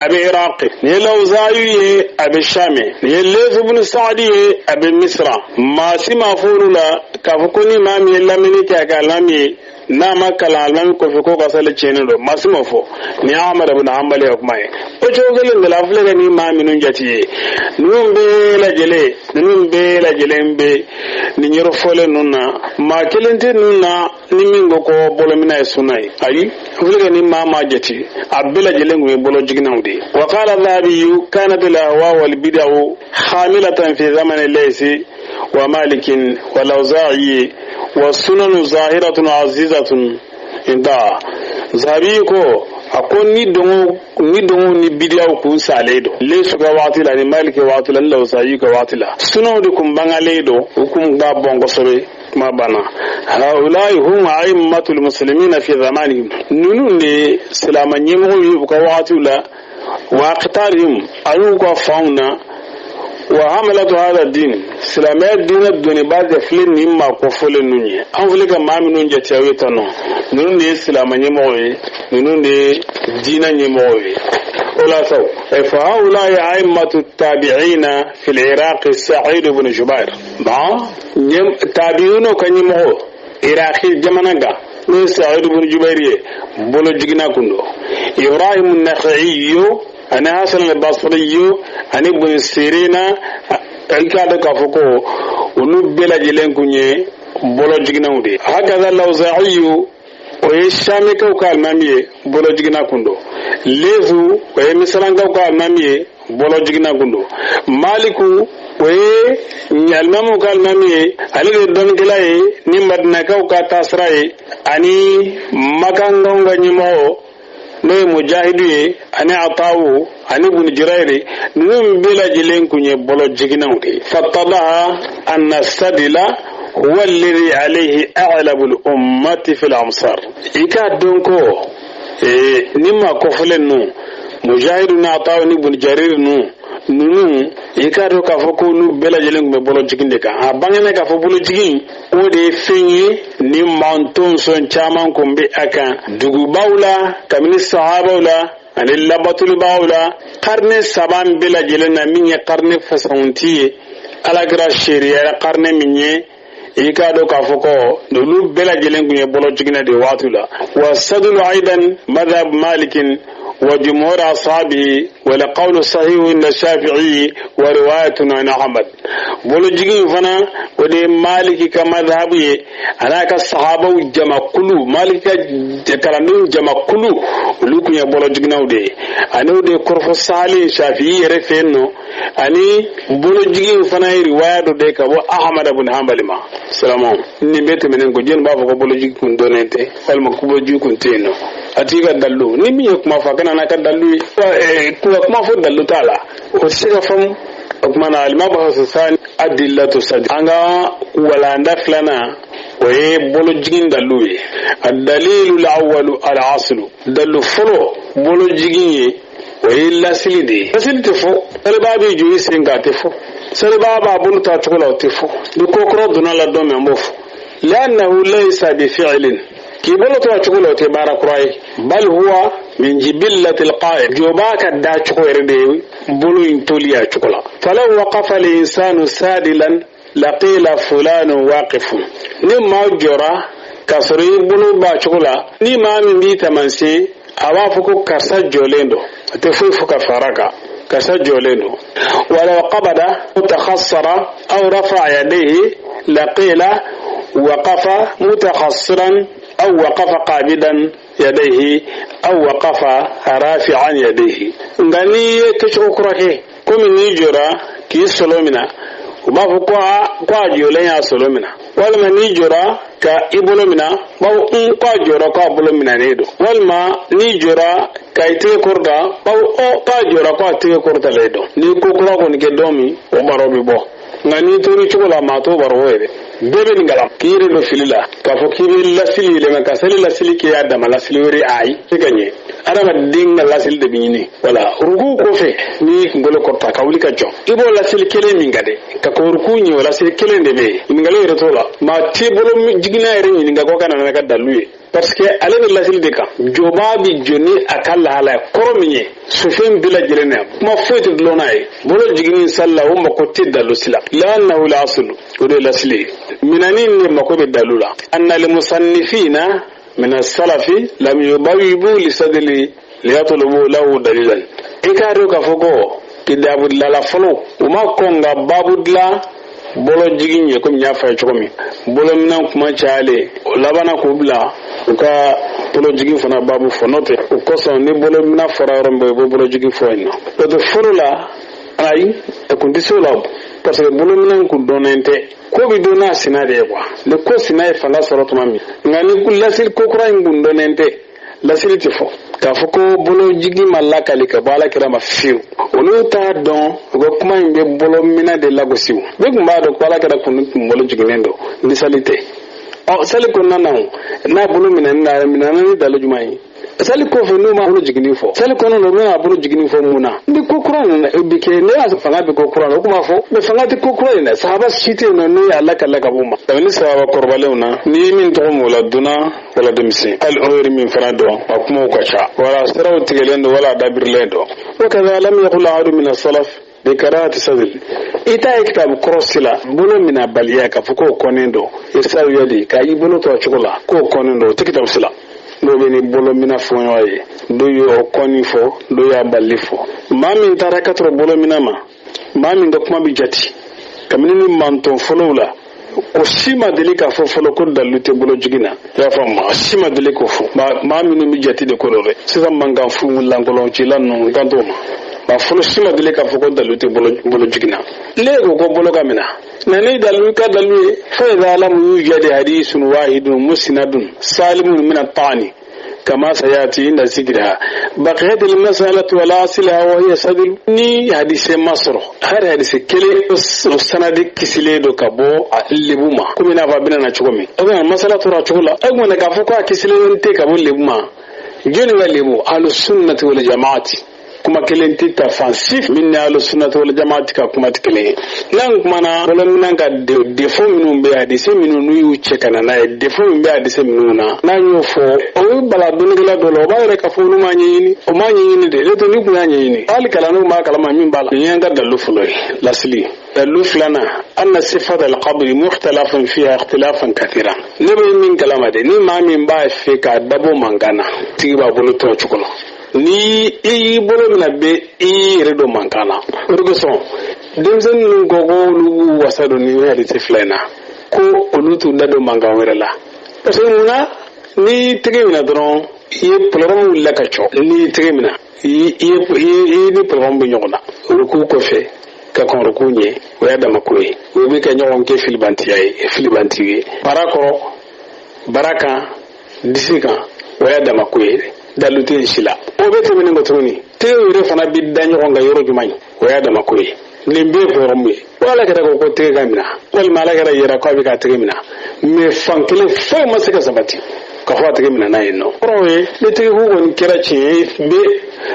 A bɛ Iraqi, nin ye Lawuzayu ye, a bɛ Shami, nin ye Lefu ibn Saadi ye, a bɛ Misra. Maa si ma fɔ olu la k'a fɔ ko ni maa min ye lamɛnni kɛ a ka alimami ye, n'a ma kalan alimami kɔfɛ, k'o ka sali tiɲɛnen don. Maa si ma fɔ. Nin ye Ahmad ibn Hanbali ka kuma ye. O cogo kelen de la, an filɛ ka nin maa minnu jate ye, ninnu bɛɛ lajɛlen bɛ nin yɔrɔ fɔlen ninnu na. Maa kelen tɛ ninnu na ni min ko ko bolominɛ ye sunna ye. Ayi, an filɛ ka nin maa maa jate, a bɛɛ lajɛlen tun ye bolo jiginnaw de ye. Wa qala Dhahabiyu kanat al ahwa wal bid'u hamilatan fi zamani Laysi wa Malikin wa Lawza'i wa sunanu zahiratun azizatun inda Zahabi. Ko a ko ni dɔngɔw ni bidiyaw kun salen don Lesu ka waati la, ni Maliki ka waati la, ni Lawza'i ka waati la, sunaw de kun bangalen don, u kun b'a bɔn kosɛbɛ. Kuma banna. Haulai hum a'immatul muslimina fi zamanihim. Ninnu de silama ɲɛmɔgɔw ye u ka waatiw la, wa aqtarihim, an'u ka fanw na, wa hamalatu hada din. Silamɛya diinɛ doniba de filɛ nin maa kɔfɔlen ninnu ye. An filɛ ka maa minnu jate aw ye tan nɔ, ninnu de ye silama ɲɛmɔgɔ ye, ninnu de ye diinɛ ɲɛmɔgɔ ye. O la saw, fa haulai a'immatu tabi'ina fi al-Iraq Sa'id ibn Jubair. Bon, tabi'uno ka ɲɛmɔgɔ Iraqi jamana kan, n'o ye Sa'id ibn Jubair ye, bolo jiginna kun don. Ibrahim Nakha'i ani Hasan al-Basri ani Ibn Sirina, i k'a dɔn k'a fɔ ko olu bɛɛ lajɛlen kun ye bolo jiginnaw de ye. Hakaza Lawza'i, o ye Shamikaw ka alimami ye, bolo jiginna kun don. Lezu, o ye Misirankaw ka alimami ye, bolo jiginna kun don. Maliku, o ye alimamiw ka alimami ye, ale de ye dɔnnikɛla ye ni Madinakaw ka taasira ye, ani Makankaw ka ɲɛmɔgɔ, n'o ye Mujahidu ye, ani Atawu ani Buni Jurayiri. Ninnu bɛɛ lajɛlen kun ye bolo jiginnaw de ye. Fattadaha anna sadila huwa alladhi alayhi aghlabu al-ummati fil amsar. I k'a dɔn ko ni maa kɔfɔlen ninnu, Mujahidu ni Atawu ni Buni Jarir ninnu, i k'a dɔn k'a fɔ ko n'u bɛɛ lajɛlen tun bɛ bolo jigin de kan. A bangena k'a fɔ bolo jigin, o de ye fɛn ye ni manton sɔn caman kun bɛ a kan dugubaw la, kabini sahabaw la ani labatolibagaw la, karne saba bɛɛ lajɛlen na, min ye karne fasanti ye, Alakira seereyara karne min ye. I k'a dɔn k'a fɔ ko olu bɛɛ lajɛlen tun ye bolo jiginɛ de waati la. Wa sadulu aidan madhab Malikin wa jumhur ashabihi wa qawlu sahihu inda Shafi'i wa riwayatun an Ahmad. Bolo jigin fana, o de ye Maliki ka madhabu ye, a n'a ka sahabaw jamakulu. Maliki ka kalandenw jamakulu, olu tun ye bolo jiginnaw de ye, ani o de ye kɔrɔfɔ sahalen Shafi'i yɛrɛ fɛ yen nɔ. Ani bolojigin fana ye riwaya dɔ de ka bɔ Ahmad ibn Hanbali ma. Silamaw, nin bɛɛ tɛmɛnen kɔ, jɔnni b'a fɔ ko bolojigi kun dɔnnen tɛ walima ko bolojigi kun tɛ yen nɔ? A tigi ka dalilu ni min ye kuma fɔ, a kana n'a ka dalilu ye ka kuma fɔ, dalilu t'a la, o tɛ se ka faamu. O tuma na, alimabahasi sani adillatu sadi, an ka walanda filanan, o ye bolojigin dalilu ye. Adalilu lawwalu al-aslu. Dalilu fɔlɔ bolojigin ye, o ye lasili de ye. Lasili tɛ fɔ salibaa b'i jɔ i sen kan, a tɛ fɔ salibaa b'a bolo ta cogo la, o tɛ fɔ. Ni ko kɔrɔ donna la don min, an b'o fɔ. Li'annahu laysa bi fi'lin, k'i bolo to a cogo la, o tɛ baara kura ye. Bal huwa min jibillatil qa'im, jɔ b'a ka da cogo yɛrɛ de ye bolo in toli a cogo la. Falaw waqafa al-insanu sadilan laqila fulanu waqifun. Ni maa jɔra k'a sɔrɔ i bolo b'a cogo la, ni maa min b'i taamasiyɛn, a b'a fɔ ko karisa jɔlen don. A tɛ foyi fɔ ka fara kan, karisa jɔlen don. Walaw qabada mutakhassara aw rafa'a yadayhi laqila waqafa mutakhassiran aw waqafa qabidan yadayhi aw waqafa rafi'an yadayhi. Nka n'i ye kɛcogo kura kɛ, komi n'i jɔra k'i sɔlɔ minɛ, u b'a fɔ ko a jɔlen y'a sɔlɔ minɛ, walima n'i jɔra ka i bolo minɛ, b'a fɔ ko a jɔra ko a bolo minɛnen don, walima n'i jɔra ka i tɛgɛ kɔrɔta, b'a fɔ ɔ k'a jɔra ko a tɛgɛ kɔrɔtalen don. N'i ko kura kɔni kɛ don min, o baro bɛ bɔ. Nka n'i tor'i cogo la, maa t'o baro yɛrɛ. Bɛɛ bɛ nin kalan k'i yɛrɛ don fili la k'a fɔ k'i bɛ lasili yɛlɛma ka sali lasili kɛ y'a dama lasili wɛrɛ. Ayi, se ka ɲɛ. Adamaden ka lasili de bɛ ɲini. Wala ruku kɔfɛ, n'i kunkolo kɔrɔta ka wuli ka jɔ, i b'o lasili kelen min ka dɛ ka kɔn ruku ɲɛ, o lasili kelen de bɛ yen. Ɲininkali yɛrɛ t'o la. Maa t'i bolo jiginna yɛrɛ ɲininka ko ka na n'a ka dalilu ye. Parce que ale bɛ lasili de kan. Jɔba bɛ jɔ ni a ka lahala ye kɔrɔ min ye sufɛn bɛɛ lajɛlen na kuma foyi tɛ dulon n'a ye. Bolo jiginni sali la o mako tɛ dalu si la. Li'annahu al-aslu o de ye lasili ye. Minani de mako bɛ dalu la. Anna al-musannifina min as-salafi lam yubayyibu li sadli liyatlubu lahu dalilan. I k'a dɔn k'a fɔ ko kitabu dilala fɔlɔ u ma kɔn ka baabu dilan bolo jigin ye komi n y'a fɔ a ye cogo min. Bolominɛn kuma cayalen o labanna k'u bila u ka bolojigin fana baabu fɔ n'o tɛ o kosɔn ni bolominɛn fɔra yɔrɔ min i bɛ bolojigin fɔ yen nɔ. O tɛ fɔlɔ la ayi a kun tɛ se o la parce que bolominɛn kun dɔnnen tɛ. Ko bɛ don n'a sina de ye quoi. Ni ko sina ye fanga sɔrɔ tuma min nka ni lasili ko kura in kun dɔnnen tɛ lasili tɛ fɔ. K'a fɔ ko bolojigin ma lakali ka bɔ ala kira ma fiyewu olu t'a dɔn u ka kuma in bɛ bolominɛ de lagosi. Bɛɛ tun b'a dɔn ko ala kira kun bolo jiginnen don ni sali tɛ. Ɔ sali kɔnɔna na n'a bolo minɛni na minɛna ni dalu jumɛn ye? Sali kɔfɛ n'u ma bolo jiginni fɔ sali kɔnɔ na u bɛna bolo jiginni fɔ mun na? Ni ko kura nana bi kɛ ne y'a fanga bɛ ko kura la o kuma fɔ mɛ fanga tɛ ko kura in na. Sahaba si tɛ yen nɔ n'o y'a lakali ka b'u ma. Kabini sahaba kɔrɔbalenw na n'i ye min tɔgɔ m'o la dunan wala denmisɛn hali o yɛrɛ min fana dɔn a kumaw ka ca wala siraw tigɛlen don wala dabirilen don. Wa kaza lam yaqul ahadu min as-salaf bi karahati sadl. I t'a ye kitabu kɔrɔ si la bolo minɛ baliya k'a fɔ k'o kɔnnen don irsalu yadi k'a y'i bolo to a cogo la k'o kɔnnen don o tɛ kitabu si la. N'o bɛ ni bolo minɛ fɔ ɲɔgɔn ye dɔw ye o kɔnni fɔ dɔw y'a balili fɔ. Maa min taara ka tɔrɔ bolo minɛ ma maa min ka kuma bɛ jate kabini ni mantɔn fɔlɔw la o si ma deli k'a fɔ fɔlɔ ko dalu tɛ bolo jigin na. I y'a faamu a si ma deli k'o fɔ. Maa minnu bɛ jate de ko dɔ dɛ sisan mankan fu lankolon cila ninnu kan t'o ma. Maa fɔlɔ si ma deli k'a fɔ ko dalu tɛ bolo jigin na. Ne ko ko bolo ka minɛ na ni dalu ka dalu ye fa idha lam yujad hadithun wahidun musnadun salimun min at-ta'ni kama sayati inda zikriha baqiyat al-mas'alatu ala asliha wa hiya sadl. Ni hadise ma sɔrɔ har hadise kelen o sanadi kisilen don ka bɔ lebu ma komi n'a fɔ a bɛna na cogo min o bɛna masala tora cogo la o kumana k'a fɔ ko a kisilen tɛ ka bɔ lebu ma jɔnni ka lebu? Ahlu sunnati wal jamaati. Kuma kelen tɛ ta fan si min ni ahlu sunnati wal jamaati ka kuma tɛ kelen ye. N'an kumana bolominɛn ka defo minnu bɛ hadise minnu n'u y'u cɛ ka na n'a ye defo min bɛ hadise minnu na n'an y'o fɔ o ye bala dɔnnikɛla dɔ la o b'a yɛrɛ k'a fɔ olu m'a ɲɛɲini o m'a ɲɛɲini de ne to ni kun y'a ɲɛɲini hali kalandenw b'a kalama min b'a la. Nin y'an ka dalu fɔlɔ ye lasili. Dalu filanan anna sifat al-qabri mukhtalafun fiha ikhtilafan kathira. Ne bɛ min kalama de ni maa min b'a fɛ k'a dabɔ mankan na tigi b'a bolo tɔn cogo la ni i y'i bolo minɛ bɛ i yɛrɛ don mankan na. O de kosɔn denmisɛnnin ninnu ko ko olu b'u wasa don ni hadisi fila in na ko olu t'u da don mankan wɛrɛ la. Parce que munna n'i tɛgɛ minɛ dɔrɔn i ye pɔlɔrɔmu wulila ka cɔ n'i tɛgɛ minɛ i ni pɔlɔrɔmu bɛ ɲɔgɔn na ruku kɔfɛ ka kɔn ruku ɲɛ o y'a dama ko ye o bɛ ka ɲɔgɔn kɛ filibantiya ye filibanti ye bara kɔrɔ bara kan disi kan o y'a dama ko ye dalu tɛ si la. O bɛ tɛmɛnen kɔ tuguni tɛgɛw yɛrɛ fana bɛ da ɲɔgɔn kan yɔrɔ jumɛn o y'a dama ko ye. Nin bɛɛ ye hɔrɔn ye ko ala kɛra ko tɛgɛ ka minɛ walima ala kɛra yɛrɛ ko a bɛ k'a tɛgɛ minɛ mɛ fan kelen foyi ma se ka sabati ka fɔ a tɛgɛ minɛ n'a ye nɔ. Kɔrɔ ye ni tɛgɛ ko kɔni kɛra tiɲɛ ye bɛ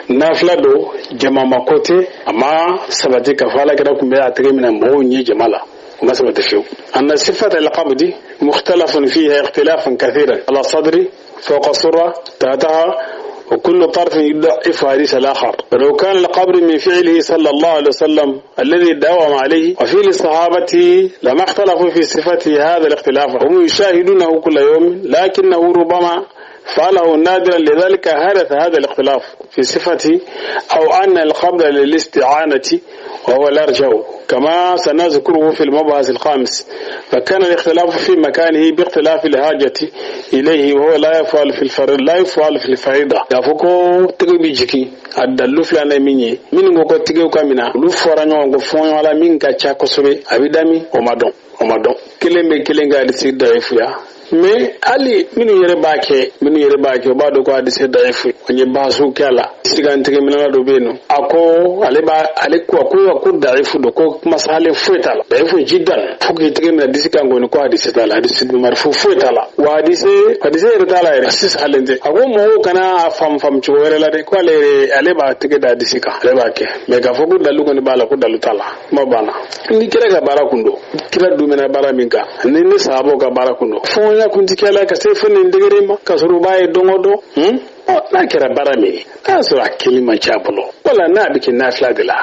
nafila don jama ma ko tɛ a ma sabati ka fɔ ala kɛra kun bɛ a tɛgɛ minɛ mɔgɔw ɲɛ jama la o ma sabati fiyewu. Anna sifat al-qabdi mukhtalafun fiha ikhtilafan kathiran ala sadri فوق الصرة تحتها وكل طرف يضعف حديث الآخر. ولو كان القبر من فعله صلى الله عليه وسلم الذي داوم عليه وفي الصحابة لما اختلفوا في صفته هذا الاختلاف هم يشاهدونه كل يوم لكنه ربما فعله نادرا لذلك حدث هذا الاختلاف في صفته أو أن القبر للاستعانة وهو الأرجح كما سنذكره في المبحث الخامس. فكان الاختلاف في مكانه باختلاف الحاجة إليه وهو لا يفعل في الفريضة لا يفعل في الفريضة. يفوكو تيجي بيجي الدلو فلان مني من غوكو تيجي كامينا لو فرانو غو فون ولا من كاتشا كوسوبي أبيدامي ومادون ومادون كلمة كلمة قاعد يصير ضعيف يا mais hali minnu yɛrɛ b'a kɛ minnu yɛrɛ b'a kɛ o b'a dɔn ko hadise dayifu o ye baasiw kɛ a la. Sigantigɛ minɛna dɔ bɛ yen nɔ a ko ale b'a ale ko a ko ko dayifu don ko kuma sahalen foyi t'a la dayifu jidan fo k'i tɛgɛ minɛ disi kan kɔni ko hadise t'a la hadise marifu foyi t'a la wa hadise yɛrɛ t'a la yɛrɛ a si sahalen tɛ. A ko mɔgɔw kana a faamu faamu cogo wɛrɛ la dɛ ko ale yɛrɛ ale b'a tɛgɛ da disi kan ale b'a kɛ mais k'a fɔ ko dalu kɔni b'a la ko dalu t'a la kuma banna. Ni kira ka baara kun don kira dumɛna baara min kan ni sahabaw ka baara kun don Fɔɲɔgɔnya kun ti kɛ la ka se fo nin degré ma ka sɔrɔ u b'a ye don o don. Ɔ n'a kɛra baara min ye, n'a y'a sɔrɔ a kɛli man ca bolo, wala n'a bɛ kɛ nafila de la,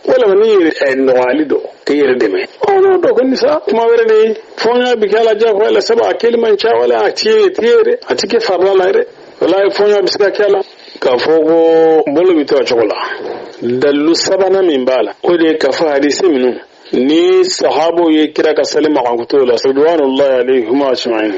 walima n'i yɛrɛ nɔgɔyali don k'i yɛrɛ dɛmɛ, ɔ n'o dɔ kɔni sa kuma wɛrɛ de ye. Fɔɲɔgɔnya bɛ kɛ la diyagoya la, sabu a kɛli man ca, wala a ti ye ti ye dɛ, a ti kɛ farila la yɛrɛ. Wala fɔɲɔgɔnya bɛ se ka kɛ la k'a fɔ ko bolo bɛ to a cogo la. Dalilu sabanan min b'a la, o de ye k'a fɔ hadisi minnu ni sahabaw ye kira ka sali makankuto la, ridwanullahi alayhim ajma'in,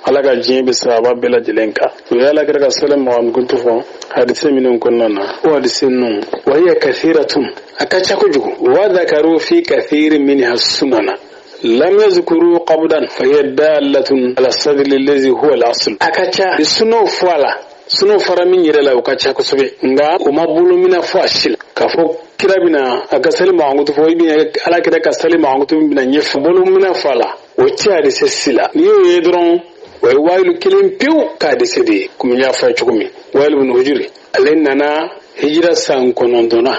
ala ka diɲɛ bɛ sahaba bɛɛ lajɛlen kan, u ye ala kira ka sali makankuto fɔ hadisi minnu kɔnɔna na, o hadisi ninnu wa hiya kathiratun, a ka ca kojugu. Wa dhakaru fi kathirin minha sunana lam yazkuru qabdan fa hiya dalatun ala sadri allazi huwa al-asl. A ka ca sunnaw fɔ a la, sunnaw fara min yɛrɛ la, o ka ca kosɛbɛ, nka u ma bolomina fɔ a si la k'a fɔ kira bɛna a ka sali makankutu fɔ, i bɛna ala kira ka sali makankutu min bɛna ɲɛfɔ bolomina fɔ a la, o tɛ hadisi si la. N'i y'o ye dɔrɔn, o ye wayilu kelen pewu k'a dɛsɛ de ye. Komi n y'a fɔ a ye cogo min, wayilu bin hujuri, ale nana hijira san 9na,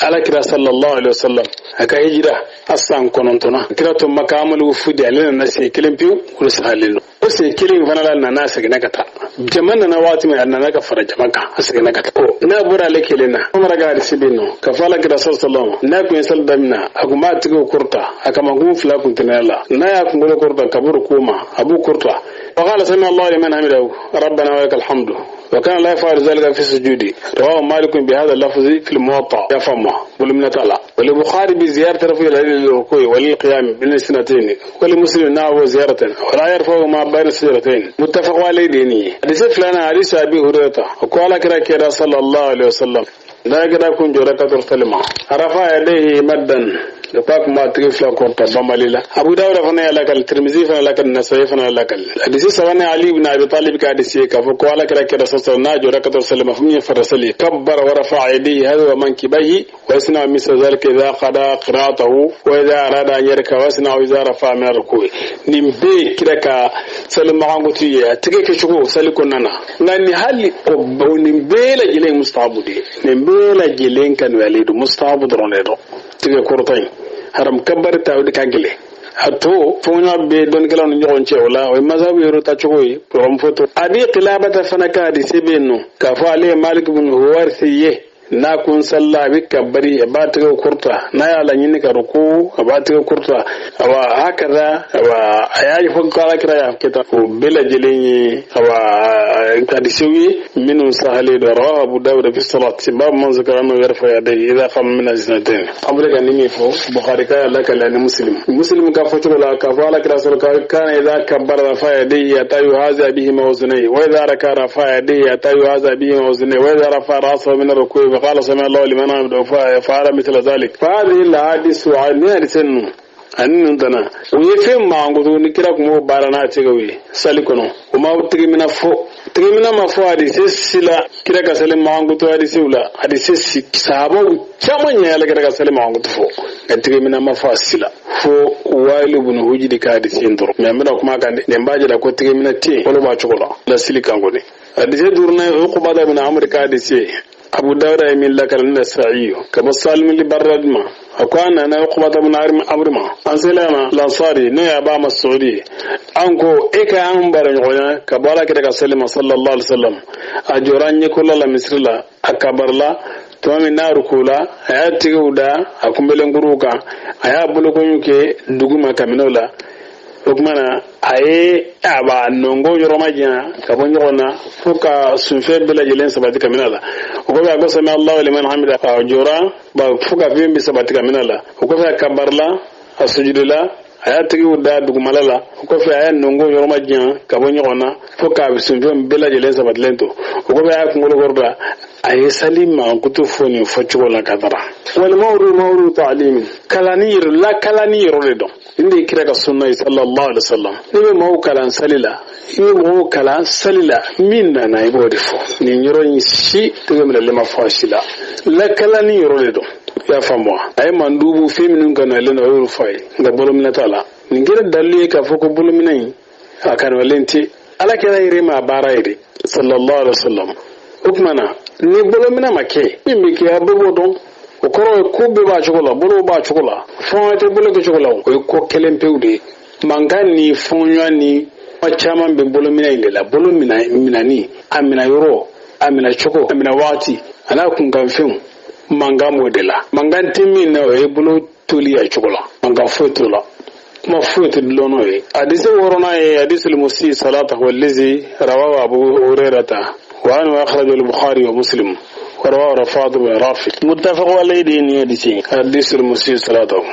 ala kira sallallahu alaihi wasallam a ka hijira a san 9na, kira to maka amalu fudi, ale nana siɲɛ kelen pewu, o sahalen don. O siɲɛ kelen fana la, nana a seginna ka taa. Jama nana waati min, a nana ka fara jama kan, a seginna ka taa. Ɔ n'a bɔra ale kelen na, Umar ka hadisi bɛ yen nɔ ka fɔ ala kira sallallahu alaihi wasallam n'a kun ye sali daminɛ, a kun b'a tigɛw kɔrɔta, a kamankun fila kun tɛnɛ la, n'a y'a kunkolo kɔrɔta ka bɔ ko ma, a b'u kɔrɔta. وقال سمع الله لمن حمده ربنا ولك الحمد، وكان لا يفعل ذلك في السجود. رواه مالك بهذا اللفظ في الموطأ. يا فما ولمن تعالى وللبخاري بزيارة رفع اليدين للركوع وللقيام بين السنتين، ولمسلم نحوه زيارة ولا يرفع ما بين السجدتين. متفق عليه. ديني حديث فلان حديث أبي هريرة وقال كرا كرا صلى الله عليه وسلم لا كرا كن جركة السلمة رفع يديه مدا لقاك ما تغفل كورتا بماليلا. أبو داود فنا لك، الترمذي فنا لك، النسائي فنا لك. حديث سوانا علي بن أبي طالب كحديث كفو قال كرا كرا صلى الله عليه وسلم السلمة فمن فرسلي كبر ورفع يديه هذا ومنكبيه، ويصنع مثل ذلك إذا قضى قراءته وإذا أراد أن يركع، ويصنع إذا رفع من الركوع. نمبي كرا كا سلم معانغوتي تكيك شكو سلكوننا لأن هل نمبي لجلين مستعبدي نمبي لجلين كانوا يليدو مستعبد رونيدو تكيك كورتين haram kabbar ta wudi kagile hato fonya be don kala no nyon ce wala o mazhabu yoro ta cogo yi prom foto abi qilabata fana ka di sebeno ka fa ale malik bin huwarsi ye na kun sallah bi kabbari ba ta ga kurta na ya lanyi ka ruku ba ta ga kurta wa hakaza wa ayaji fon kala kira ya kita o bela jeleni wa kadisiwi minun sahali da rawa abu dawud fi salat bab man zakara no yarfa yadayhi idha qama min aznatain abraka nimi fo bukhari ka la kala ni muslim muslim ka fo la ka fa la kira sallallahu kana idha kabbara rafa yadayhi ata yuhaza bihi mawzunai wa idha raka rafa yadayhi ata yuhaza bihi mawzunai wa idha rafa ra'sahu min ar-ruku' فقال سمع الله لمن حمده فعل مثل ذلك. فهذه الأحاديث عن سن ani tana u ye fɛn mankutu ni kira kun b'o baara n'a tɛgɛw ye sali kɔnɔ, o ma tɛgɛmina fɔ, tɛgɛmina ma fɔ hadise si la kira ka sali mankutu hadisew la, hadise si sahabaw caman ɲɛ ala kira ka sali mankutu fɔ, nka tɛgɛmina ma fɔ a si la fo wayilu bunu hujidi ka hadise in dɔrɔn. Mɛ n bɛna kuma kan dɛ, nin b'a jira ko tɛgɛmina tɛ yen, olu b'a cogo la lasili kan kɔni. Hadise duurunan ye Uqbata bin Amr ka hadise ye, Abu Dawud ye min lakal Nasa'i ka bɔ Salim li Barrad ma, a ko a nana Uqbata bin Amr ma, an sela ma Lansari n'o ye Aba Mas'udi, an ko e ka an bara ɲɔgɔnya ka bɔ ala kira ka sali ma sallallahu alaihi wasallam, a jɔra an ɲɛkɔrɔla la misiri la, a kabarila tuma min n'a rukula, a y'a tigɛw da a kunbɛlenkuruw kan, a y'a bolokoɲu kɛ dugu ma ka minɛ o la. O tuma na a ye a b'a nɔngɔ yɔrɔ ma janya ka bɔ ɲɔgɔn na fo ka sunfɛn bɛɛ lajɛlen sabati ka minɛ la. O kɔfɛ a ko sami Allahu liman hamida, a jɔra ba fo ka fɛn bɛ sabati ka minɛ la. O kɔfɛ a kabarila, a sujudila, a y'a tɛgɛw da dugumala la. O kɔfɛ a y'a nɔngɔ yɔrɔ ma janya ka bɔ ɲɔgɔn na fo ka sunfɛn bɛɛ lajɛlen sabatilen to. O kɔfɛ a y'a kunkolo kɔrɔta, a ye sali mankutu fɔ nin fɔcogo la ka taga. Walima mawru ta'limi kalani yɛrɛ la, kalani yɔrɔ de dɔn nin de ye kira ka sunna ye sallallahu alaihi wasallam. N'i bɛ maaw kalan sali la, i bɛ mɔgɔw kalan sali la min nana i b'o de fɔ. Nin yɔrɔ in si tɛgɛ minɛlen ma fɔ a si la, lakalani yɔrɔ de dɔn. I y'a faamu wa? A ye mandubu fɛn minnu kanuyalen don, a y'olu fɔ a ye, nka bolominɛ t'a la. Nin kɛra dalilu ye k'a fɔ ko bolominɛ in a kanuyalen tɛ ala kira yɛrɛ ma baara ye de sallallahu alaihi wasallam. O tuma na ni bolominɛ ma kɛ, min bɛ kɛ a bɛɛ b'o dɔn. O kɔrɔ ye ko bɛɛ b'a cogo la, bolow b'a cogo la, fɔɲɔ tɛ bolo kɛ cogo la, o ye ko kelen pewu de ye. Mankan ni fɔɲɔ ni Caman bɛ bolo minɛ in de la, bolo minani, a minɛ yɔrɔ, a minɛ cogo, a minɛ waati, a n'a kunkanfɛnw, mankan b'o de la. Mankan tɛ min na, o ye bolo toli a cogo la, mankan foyi t'o la, kuma foyi tɛ dulon n'o ye. Hadisi wɔɔrɔnan ye hadisul musi salatahu allazi rawahu Abu Hurairata wa anhu akhrajahu al-Bukhari wa Muslim wa rawahu Rafa'at bin Rafi. Muttafaq alayhi de nin hadisi, hadisul musi salatahu.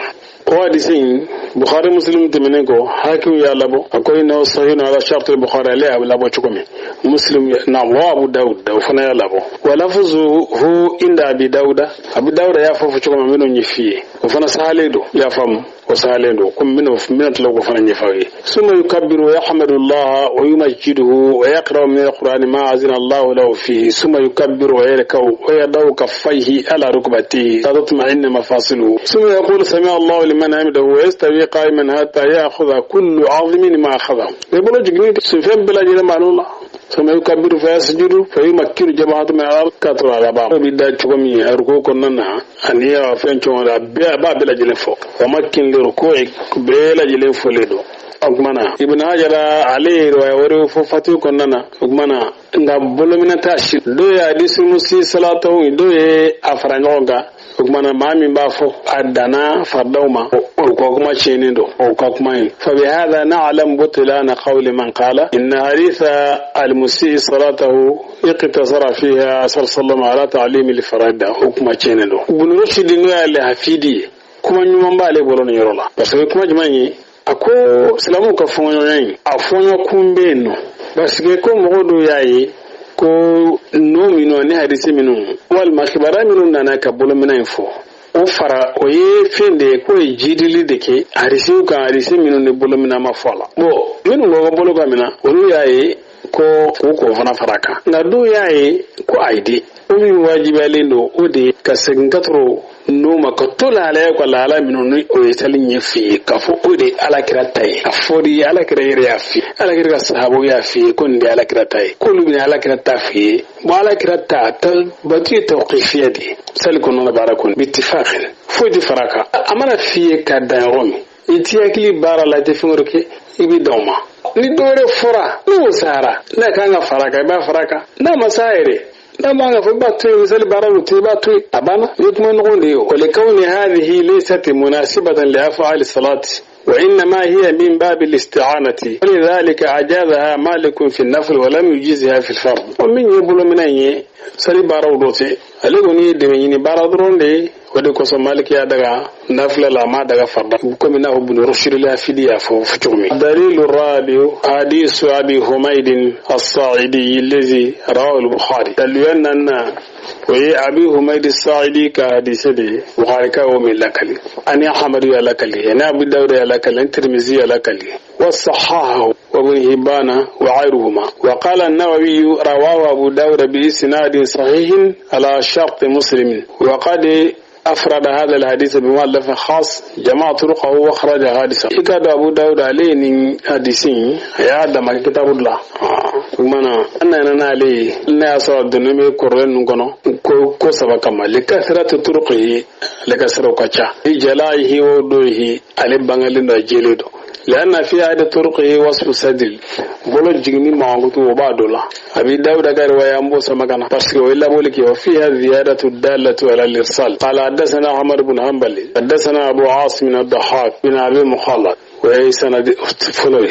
O hadisi in Bukhari Muslim tɛmɛnen kɔ, Hakim y'a labɔ, a ko innahu sahihun ala sharti Bukhari, ale y'a labɔ cogo min, Muslim na wa Abu Dawud o fana y'a labɔ. Wa lafzuhu inda Abi Dawuda, Abu Dawuda y'a fɔ cogo min, n bɛn'o ɲɛf'i ye, o fana sahalen don, i y'a faamu, o sahalen don, komi n bɛna tila k'o fana ɲɛfɔ aw ye. Summa yukabbiru wa yahmadu Allah wa yumajjiduhu wa yaqra'u min al-Qur'ani ma azina Allah lahu fihi, summa yukabbiru wa yarka'u wa yada'u kaffayhi ala rukbatihi tatma'inna mafasiluhu, summa yaqulu sami'a Allah liman hamidahu wa yastawi qa'iman hatta ya'khudha kullu 'azmin ma akhadha. Ne bolo jiginni senfɛn bɛɛ lajɛlen b'a la. Summa yukabbiru fa yasjudu fa yumakkiru jabhatahu min al-ard ka to a laban. O bɛ da cogo min ruku kɔnɔna na, ani a fɛn cogo la, a b'a bɛɛ lajɛlen fɔ. Wa makkin li ruku'i bɛɛ lajɛlen fɔlen don. O kuma na Ibn Hajar ale ye riwaya wɛrɛw fɔ Fatihu kɔnɔna na. O kuma na, nka bolominɛ t'a si. Dɔw ye hadisu musi salatahu, dɔw ye a fara ɲɔgɔn kan. O kuma na, maa min b'a fɔ a danna faridaw ma, o ka kuma tiɲɛnen don, o ka kuma ye. Fa bihadha na'lam butlana qawli man qala inna haditha al-musii salatahu iqtasara fiha sallallahu ala ta'limi al-farida, o kuma tiɲɛnen don. Ibn Rushd n'o y'ale hafidi ye, kuma ɲuman b'ale bolo nin yɔrɔ la, parce que kuma jumɛn ye, a ko silamɛw ka fɔɲɔgɔnya in, a fɔɲɔkun bɛ yen nɔ, parce que ko mɔgɔ dɔw y'a ye ko n'o minnu ani hadisi minnu walima kibaruya minnu nana ka bolominɛ in fɔ, o fara o ye fɛn de ye k'o ye jidili de kɛ hadisiw kan, hadisi minnu ni bolominɛ ma fɔ a la. Bon, minnu ko bolo ka minɛ, olu y'a ye ko k'u k'o fana fara a kan, nka dɔw y'a ye ko ayi de, o min wajibiyalen don, o de ye ka segin ka tɔrɔ n'o ma ka to lahalaya ka lahala minnu ni o ye sali ɲɛ f'i ye k'a fɔ o de ye alakira ta ye, a fɔr'i ye, alakira yɛrɛ y'a f'i ye, alakira ka sahabaw y'a f'i ye ko nin de ye alakira ta ye, k'olu bɛna alakira ta f'i ye. Bon, alakira ta batu ye tawqifiya de ye sali kɔnɔna baara kɔnɔ, bittifaqin, foyi tɛ fara a kan. A mana f'i ye ka dan yɔrɔ min, i t'i hakili baara la, i tɛ fɛn wɛrɛ kɛ, i bɛ dan o ma. Ni dɔ wɛrɛ fɔra, n'o sara, n'a kan ka fara a kan, i b'a fara a kan, n'a ma sa yɛrɛ, n'a man ka fɔ, i b'a to yen, misali baara o to i b'a to yen, a banna. Ni kuma ɲɔgɔn de ye o. Walikawni hadhihi laysat munasibatan li af'ali salati wa innama hiya min babi al-isti'anati walidhalika ajazaha malikun fi an-nafl wa lam yujizha fi al-fard. O min ye bolominɛ ye sali baaraw dɔ tɛ, ale kɔni ye dɛmɛ ɲini baara dɔrɔn de ye, o de kosɔn Maliki y'a daga nafila la, a m'a daga farida, komi n'a fɔ Ibn Rushd al-Hafidi y'a fɔ cogo min. Dalilu rabi'u hadisu Abi Humayd as-Sa'idi allazi rawahu al-Bukhari. Daliluya naaninan o ye Abi Humayd as-Sa'idi ka hadisi de ye, Bukhari ka o min lakali, ani Ahmadu y'a lakali, ani Abu Dawud y'a lakali, ani Tirmizi y'a lakali, wa sahahahu wa Ibn Hibban wa ghayruhuma. Wa qala an-Nawawi rawahu Abu Dawud bi isnadin sahihin ala shart Muslim wa qad أفرد هذا الحديث بمؤلف خاص جمع طرقه وخرج حديثا. إكاد أبو داود عليه من حديثين يا دم كتاب الله kumana أنا أنا عليه لا يصل الدنيا كورن نكونو كو سبا كما لكثرة طرقه لكثرة كذا جلائه ودوه على بانغالين رجيلو لأن في عدة طرقه وصف سدل بولو جيني معغوتو وبعدولا أبي داود قال رواية أمبو سمكنا بس وإلا بولك وفيها زيادة الدالة على الإرسال. قال حدثنا عمر بن حنبل حدثنا أبو عاصم بن الضحاك بن أبي مخلد وهي سند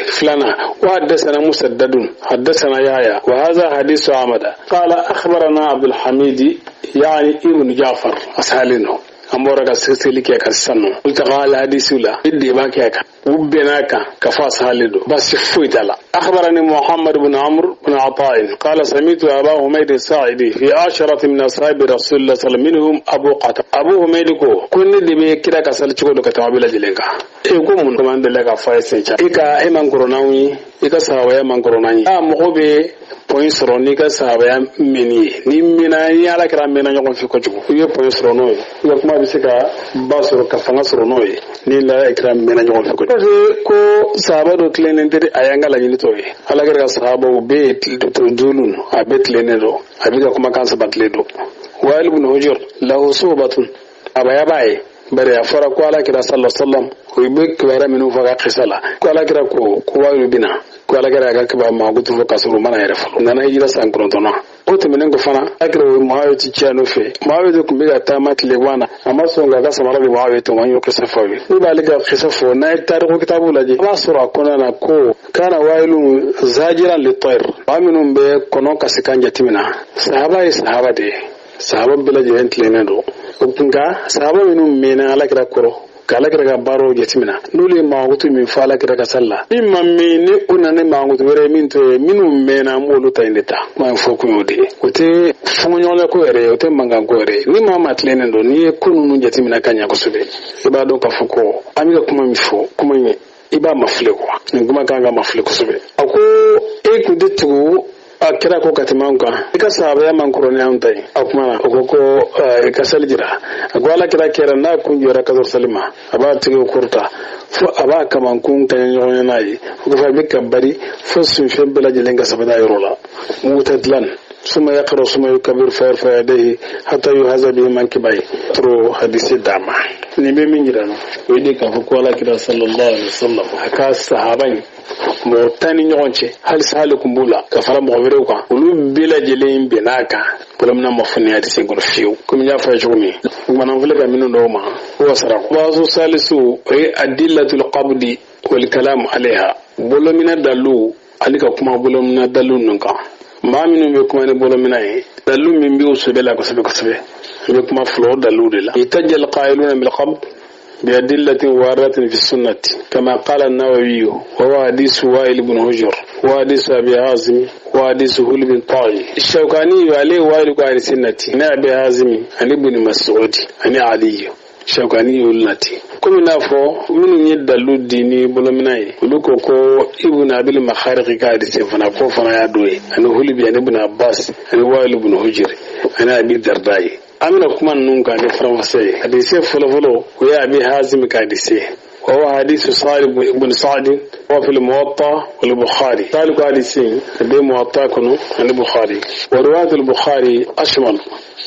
فلانا وحدثنا مسدد حدثنا يحيى وهذا حديث عمد قال أخبرنا عبد الحميد يعني ابن جعفر أسهلينه an bɔra ka sɛgɛsɛgɛli kɛ ka sisan nɔ olu taga alhadisiw la i de b'a kɛ kan u bɛn'a kan ka fɔ a sahalen don baasi foyi t'a la. أخبرني محمد بن عمرو بن عطاء قال سمعت أبا حميد الساعدي في 10 من أصحاب رسول الله صلى الله عليه وسلم منهم أبو قتادة. أبو حميد ko ko ne de bɛ kira ka sali cogo dɔ ka tɛmɛ a bɛɛ lajɛlen kan. E ko mun komi an delila k'a fɔ a ye siɲɛ caman. E ka e man kɔrɔ n'anw ye, i ka sahabaya man kɔrɔ n'an ye. A mɔgɔ bɛ pɔn sɔrɔ n'i ka sahabaya mɛnni ye. Ni mɛnna ni ala kɛra mɛnna ɲɔgɔn fɛ kojugu, i bɛ pɔn sɔrɔ n'o ye. I ka kuma bɛ se ka ba sɔrɔ ka fanga sɔrɔ n'o ye. Ni la kira mɛnna ɲɔgɔn fɛ kojugu. Parce que ko sahaba dɔ tilennen tɛ a y'an ka laɲini tɔ ye. Ala kɛra ka sahabaw bɛɛ ye duulu a bɛɛ tilennen don, a bɛ ka kumakan sabatilen don. Wa'il ibn Hujr lahu suhbatun abaya b'a ye. Bari a fɔra ko ala kira sallallahu alaihi wasallam o bɛ kibaruya minnu fɔ ka kisa la ko ala kira ko ko wayilu bɛ na ko ala kira y'a ka kibaru mankutu fɔ k'a sɔrɔ u ma na yɛrɛ fɔlɔ. U nana hijira san 9nan. O tɛmɛnen kɔ fana ala kira o ye Muawiya ci a nɔfɛ. Muawiya tun bɛ ka taama tilegan na, a ma sɔn k'a ka samara di Muawiya ma. An y'o kisa fɔ aw ye. Ne b'ale ka kisa fɔ, n'a ye tariku kitabu lajɛ, a b'a sɔrɔ a kɔnɔna na ko kana wayilu zajiran li tayr, maa minnu bɛ kɔnɔ kasikan jateminɛ. Sahaba ye sahaba de ye, sahaba bɛɛ lajɛlen tilennen don. Nka sahaba minnu mɛnna ala kira kɔrɔ ka ala kira ka baaraw jateminɛ, n'olu ye mankutu min fɔ ala kira ka sali la, min ma mɛn ni o nana ni mankutu wɛrɛ ye min to ye, minnu mɛnna an b'olu ta in de ta. Kuma in fɔ kun y'o de ye. O tɛ fɔɲɔgɔnlɛ ko yɛrɛ ye, o tɛ mankan ko yɛrɛ ye. Ni maa maa tilennen don, n'i ye ko ninnu jateminɛ ka ɲɛ kosɛbɛ, i b'a dɔn k'a fɔ ko an bɛ ka kuma min fɔ, kuma in i b'a mafilɛ kuwa. Nin kuma kan ka mafilɛ kosɛbɛ. A ko e kun tɛ tugu a kira ko ka tɛmɛ anw kan, i ka sahabaya man kɔrɔ ni anw ta ye. A kuma na o ko ko i ka sali jira. A ko ala kira kɛra n'a kun jɔra ka sɔrɔ sali ma, a b'a tigɛ kɔrɔta fo a b'a kamankun kaɲɛ ɲɔgɔn ye n'a ye. O kɔfɛ a bɛ ka bari fo sunfɛn bɛɛ lajɛlen ka sabati a yɔrɔ la. Mutadilan suma yaqra suma yukabir fa yarfa yadayhi hatta yuhaza bihi mankibai. Toro hadisi dama. Nin bɛ min jira na, o ye de k'a fɔ ko ala kira sallallahu alaihi wasallam a ka sahaba in mɔgɔ tan ni ɲɔgɔn cɛ, hali sahali kun b'u la ka fara mɔgɔ wɛrɛw kan, olu bɛɛ lajɛlen bɛnn'a kan bolominɛ ma fɔ ni hadisi kɔnɔ fiyewu. Komi n y'a fɔ a ye cogo min, kumana filɛ ka minnu dɔw ma o sara baasu salisu, o ye adillatul qabdi wal kalam alaiha, bolominɛ dalu ani ka kuma bolominɛ dalu ninnu kan. Maa minnu bɛ kuma ni bolominɛ ye, dalu min bɛ u sɛbɛ la kosɛbɛ kosɛbɛ, n bɛ kuma fila o dalu de la. Itajjal qailuna bil qabd بأدلة واردة في السنة كما قال النووي، وهو حديث وائل بن هجر وحديث أبي هازم وحديث هل بن طاغي. الشوكاني عليه وائل قال السنة عن أبي هازم عن ابن مسعود عن علي. Shawkani y'olu nati komi n'a fɔ minnu ye dalu di ni bolominɛ ye, olu ko ko Ibn Abil Makhariki ka hadisi fana ko fana y'a dɔ ye, ani Hulubi ani Ibn Abbas ani Wa'il ibn Hujr ani Abi Darda ye. An bɛna kuma ninnu kan ni faranfasɛ ye. Hadisi fɔlɔfɔlɔ o ye Abi Hazim ka hadisi ye. وهو حديث صالح بن سعد وفي الموطأ والبخاري. ذلك حديث بي موطأ كنو عن البخاري. ورواية البخاري أشمل.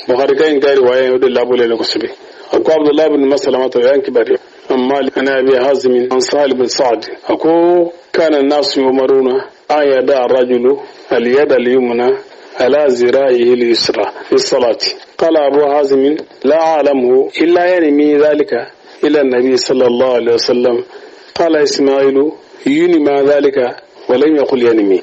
بخاري كان قال رواية يود الله بولي لكسبي. أكو عبد الله بن مسلمة كبير أما أنا أبي هازم عن صالح بن سعد أكو كان الناس يؤمرون أن يدع الرجل اليد اليمنى على ذراعه اليسرى في الصلاة. قال أبو هازم لا أعلمه إلا ينمي ذلك إلى النبي صلى الله عليه وسلم. قال إسماعيل ينمى ذلك ولم يقل ينمي.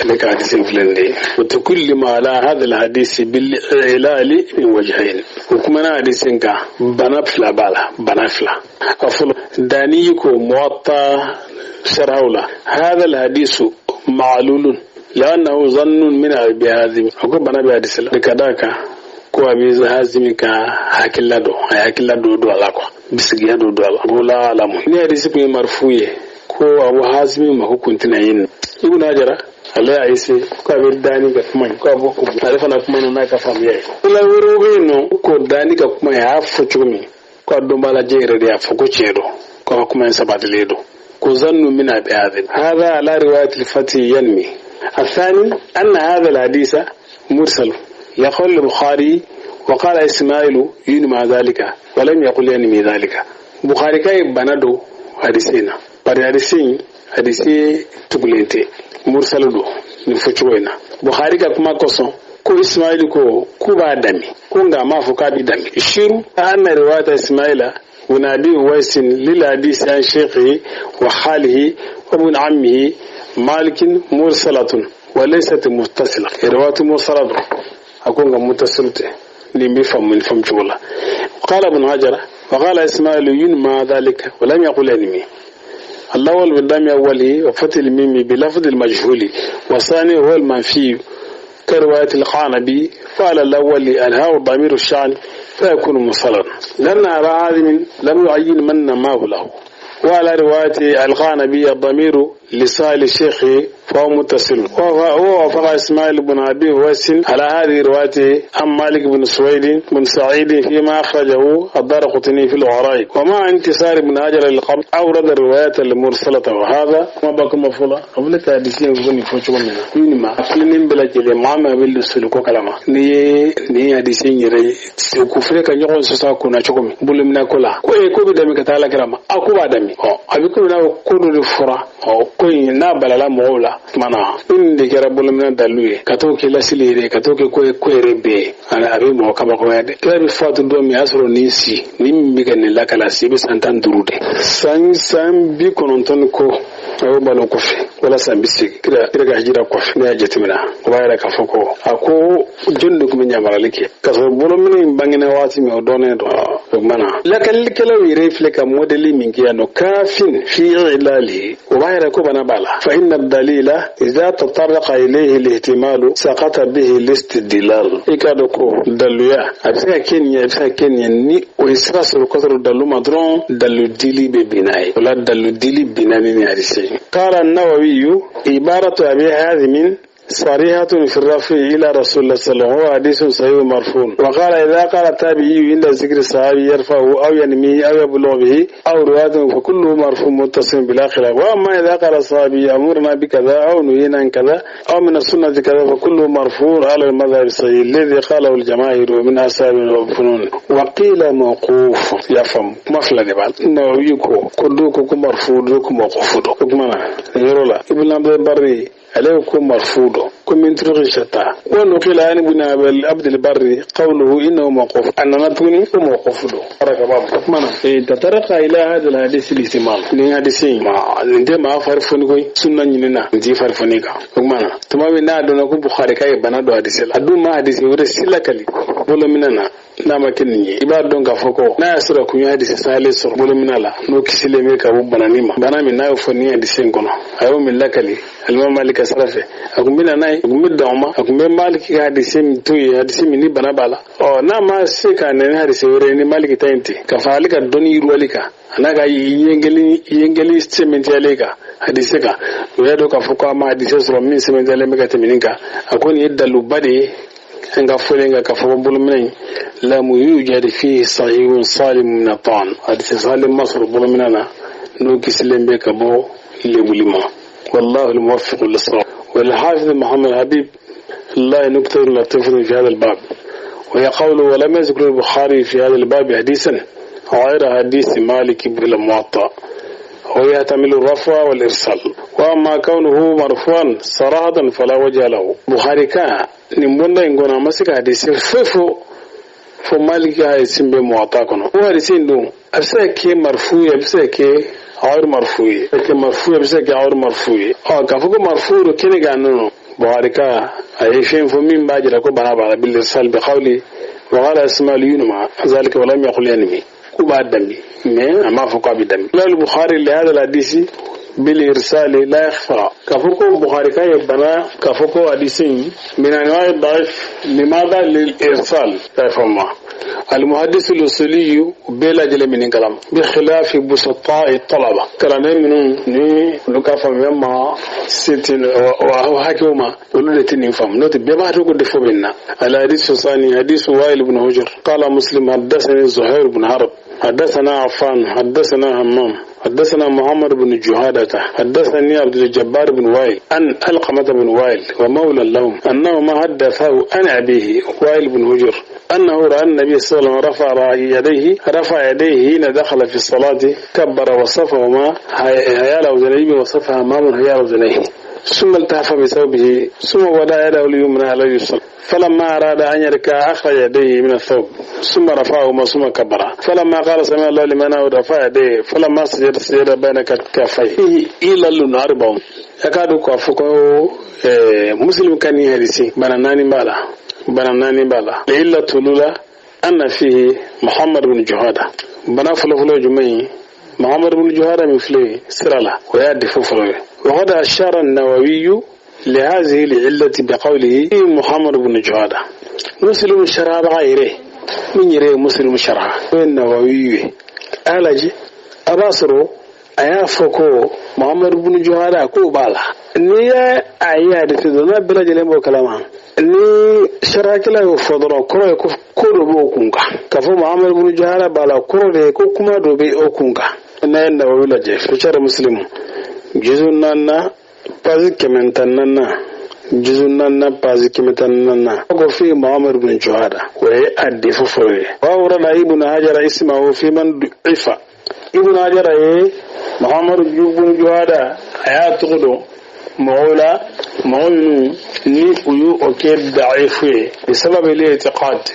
لك حديث فلان وتكلم على هذا الحديث بالإعلال من وجهين. وكما حديث بنفلا بالا بنفلا أفضل دانيكو موطأ شرعولا. هذا الحديث معلول لأنه ظن من أبي هازم. أقول بنا بحديث لكذاك ko Abi Hazim ka hakilila dɔ, a ye hakilila dɔ don a la quoi, bisigiya dɔ don a la. Ko la alamu ni hadisi kun ye marfu ye ko Abu Hazim ma ko kun tɛna yen. Ibn Hajar ale y'a ese ko a bɛ dani ka kuma ye, ko a bɔ ko ale fana kuma n'a ka faamuya ye. Ko la wɛrɛw bɛ yen nɔ ko dani ka kuma ye, a y'a fɔ cogo min ko a dɔnbaa lajɛ yɛrɛ de y'a fɔ ko tiɲɛ don, ko a ka kuma in sabatilen don. Ko zannu min Abi Hazim hada ala riwayat al-Fatih yanmi. الثاني أن هذا الحديث مرسل يقول البخاري وقال إسماعيل ينمى ذلك ولم يقل ينمي ذلك. بخاري كاي بنادو حديثنا bari hadisi hadisi tugulen tɛ, mursalu don nin fɔcogo in na. Bukhari ka kuma kosɔn ko Ismail ko k'u b'a dami, ko nka a m'a fɔ k'a bɛ dami. Shiru anna riwayata Ismaila wa Abi Uwais lil hadisi an shaykhihi wa khalihi wa ibn ammihi Malik mursalatun wa laysat muttasila. Riwayatu mursalatun a ko nka muttasil tɛ, nin bɛ faamu nin faamu cogo la. Qala Ibn Hajar wa qala Ismail yunma dhalika wa lam yaqul yanmi. الأول بالدم أوله وفتح الميم بلفظ المجهول، والثاني هو المنفي كرواية القعنبي، فعلى الأول الهاء ضمير الشأن فيكون مصلا لأن أبا عازم لم يعين من نماه له. وعلى رواية القعنبي الضمير لسائل الشيخ فهو متصل. ووافق إسماعيل بن أبي ويس على هذه الرواية عن مالك بن سويد بن سعيد فيما أخرجه الدارقطني في الغرائب. ومع انتصار ابن حجر للقبر أورد الرواية المرسلة، وهذا ما بكم مفولا قبل كادسين بني فوتشو من ما أفلين بلا جلي ما ما بالسلوك كلامه ni ni hadisi yɛrɛ ku filɛ ka ɲɔgɔn sɔsɔ a kunna cogo min bolominɛ ko la ko ee ko bɛ dami ka taa ala kira ma a ko b'a dami ɔ a bɛ komi n'a ko dɔ de fɔra ɔ ko in n'a balala mɔgɔw la tuma na ni nin de kɛra bolominɛ dalilu ye ka t'o kɛ lasili yɛrɛ ka t'o kɛ ko ye ko yɛrɛ bɛɛ ye a bɛ mɔgɔ kabakoya dɛ. Kira bɛ fatu don min a y'a sɔrɔ nin si ni min bɛ ka nin lakala si bɛ san 15 de san 90 ni ko a y'o balo kɔfɛ wala san 80 kira ka hijira kɔfɛ. Ne y'a jateminɛ o b'a yɛrɛ k'a fɔ ko a ko jɔnni de tun bɛ ɲamarali kɛ k'a sɔrɔ bolominɛ in bangena waati min o dɔnnen don. O tuma na lakalilikɛlaw yɛrɛ filɛ ka mɔdɛli min kɛ yan nɔ kafin fi ilalihi o b'a yɛrɛ ko bana b'a la. Fa inna dalila idha tataraqa ilayhi lihtimalu saqata bihi listidlal. I k'a dɔn ko daluya a bɛ se ka kɛ nin ye a bɛ se ka kɛ nin ye ni o ye sira sɔrɔ k'a sɔrɔ dalu ma dɔrɔn dalu dili bɛ bin n'a ye o la dalu dili binna ni nin hadisi ye. Qala an-Nawawi ibaratu Abi Hazim صريحة في الرفع إلى رسول الله صلى الله عليه وسلم هو حديث صحيح مرفوع. وقال إذا قال التابعي عند ذكر الصحابي يرفعه أو ينميه أو يبلغ به أو رواية فكله مرفوع متصل بلا خلاف. وأما إذا قال الصحابي أمرنا بكذا أو نهينا عن كذا أو من السنة كذا فكله مرفوع على المذهب الصحيح الذي قاله الجماهير من أصحاب الفنون. وقيل موقوف يفهم ما في لدي إنه يكو كلكم مرفوع موقوف ابن عبد البر عليكم مرفوض كم من طرق شتى. ونقل عن ابن عبد البر قوله انه موقوف ان نتوني موقوف تطرق الى هذا الحديث الاحتمال لان حديث ما عندما فرفون كوي سنن نينا دي فرفوني كا كما تمام نا دون كو بخاري كاي بنا دو حديث لا دو ما حديث وري سلكلي بولو مننا n'a ma kɛ nin ye i b'a dɔn k'a fɔ ko n'a y'a sɔrɔ kun ye hadisi sahalen sɔrɔ bolomina la n'o kisilen bɛ ka bɔ banani ma bana min n'a y'o fɔ nin hadisi in kɔnɔ a y'o min lakali alimami Malik ka sira fɛ a kun bɛ na n'a ye a kun bɛ dan o ma a kun bɛ Malik ka hadisi min to yen hadisi min ni bana b'a la ɔ n'a ma se ka nɛ ni hadisi wɛrɛ ye ni Malik ta in ten ka fara ale ka dɔnni yiriwali kan a n'a ka yengeli sɛmɛntiyalen kan hadisi kan o y'a dɔn k'a fɔ ko a ma hadisi sɔrɔ min sɛmɛntiyalen bɛ ka tɛmɛ nin kan a ko nin ye daluba de ye an ka fɔlen kan k'a fɔ ko bolominɛ in lam yujad fihi sahihun salim min at-ta'an hadisi salim ma sɔrɔ bolominɛ na n'o kisilen bɛ ka bɔ lebuli ma. والله الموفق للصواب. والحافظ محمد حبيب الله نكتة لطيفة في هذا الباب وهي قوله ولم يذكر البخاري في هذا الباب حديثا غير حديث مالك بن الموطأ ويحتمل الرفع والإرسال. وأما كونه مرفوعا صراحة فلا وجه له. بخاري كان نمبونا إنغونا مسك حديث ففو فمالك حديث بموطأ كنو وحديثين دون أبسا كي مرفوع أبسا كي غير مرفوع كي مرفوع أبسا كي غير مرفوع كفوك مرفوع كيني كانو بخاري كان أي شيء فمين باجر كو بنا بنا بالإرسال بقولي وقال إسماعيل مع ذلك ولم يقل ينمي كوبا دمي ما فوق بدمي. لا البخاري لهذا الحديث بالإرسال لا يخفى كفوكو البخاري كي بنا كفوكو حديثين من أنواع الضعيف لماذا للإرسال يفهم المحدث الأصولي بلا جل من كلام بخلاف بسطاء الطلبة كلام منهم ني لوكا فهم ستين وهو حكيما ولو تنين فهم نوت بما تقول دفو بينا. الحديث الثاني حديث وائل بن حجر قال مسلم حدثني زهير بن حرب حدثنا عفان حدثنا همام حدثنا محمد بن جهادة حدثني عبد الجبار بن وائل أن علقمة بن وائل ومولى لهم أنه ما حدثه عن أبيه وائل بن حجر أنه رأى النبي صلى الله عليه وسلم رفع يديه حين دخل في الصلاة كبر وصفهما هيال أذنيه وصفها أمام هيال أذنيه ثم التحف بثوبه ثم وضع يده اليمنى على اليسرى فلما أراد أن يركع أخرج يديه من الثوب ثم رفعهما ثم كبر فلما قال سمع الله لمن رفع يديه فلما سجد سجد بين كفيه إلى الأربع يكاد كفكو مسلم كان يهرسي بناناني بالا بناناني بالا إلا تلولا أن فيه محمد بن جهادة بنا فلو جمعي محمد بن جهادة من فلي سرالة ويادي فلو. وقد أشار النووي لهذه العلة بقوله محمد بن جهادة مسلم شرع غيره من يري مسلم شرع النووي ألاجي أباصرو أيافكو محمد بن جهادة كو بالا N'i ye a ye hadisi dɔnna bɛɛ lajɛlen b'o kalama. Ni sarakɛla y'o fɔ dɔrɔn, kɔrɔ ye ko ko dɔ b'o kun kan. K'a fɔ Muhammad ibn Juhada b'a la, kɔrɔ de ye ko kuma dɔ bɛ o kun kan. N'a ye Nawawi lajɛ, fi sharh Muslim, juzu naaninan, page 114, juzu naaninan, page 114, ko fi Muhammad ibn Juhada, o ye a défaut fɔlɔ ye. Wa awrada Ibn Hajar ismahu fi man du'ifa. Ibn Hajar ye Muhammad ibn Juhada, a y'a tɔgɔ dɔn mɔgɔw la, mɔgɔ minnu ni u y'o kɛ da'ifu ye, bisababi al-i'tiqad,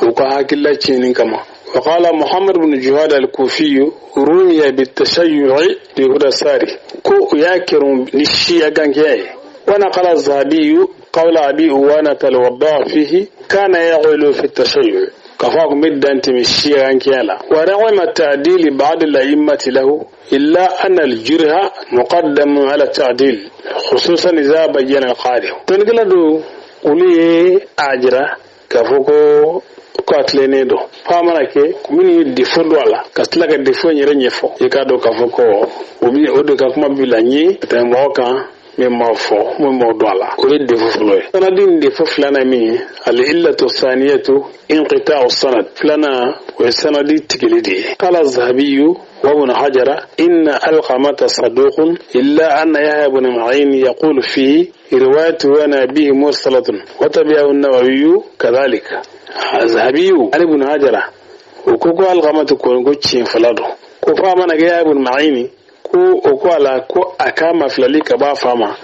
u ka hakilila tiɲɛni kama. وقال محمد بن جهاد الكوفي رمي بالتشيع لهدى الساري كو ياكر نشي غانكي. ونقل الذهبي قول أبي أوانة الوضاع فيه كان يغلو في التشيع كفاك مدة أنت مشي غانكي. ورغم التعديل بعض الأئمة له إلا أن الجرح مقدم على التعديل خصوصا إذا بين القارئ. تنقل دو ولي أجرا كفوكو ko a tilennen don. F'a mana kɛ minnu ye défaut don a la, ka tila ka défaut in yɛrɛ ɲɛfɔ, i k'a dɔn k'a fɔ ko o bi o de ka kuma bi la ɲɛ ka tɛmɛ mɔgɔ kan min m'aw fɔ, min m'aw dɔn a la. O ye défaut fɔlɔ ye. Sanadi nin défaut filanan min ye, al-illatu thaniyatu inqita'u sanad. Filanan, o ye sanadi tigɛli de ye. Qala zahabiyu wa ibn hajara inna alqamata saduqun illa anna yahya ibn ma'in yaqulu fihi riwayatu an abihi mursalatun wa tabi'ahu an-nawawi kadhalika. Zahabiyu ali ibn hajara o ko ko alqamatu ko ko tiɲɛ fɔlɔ don, ko f'a mana kɛ yahya ibn ma'in ko o ko a la ko a ka mafilali ka b'a fa ma,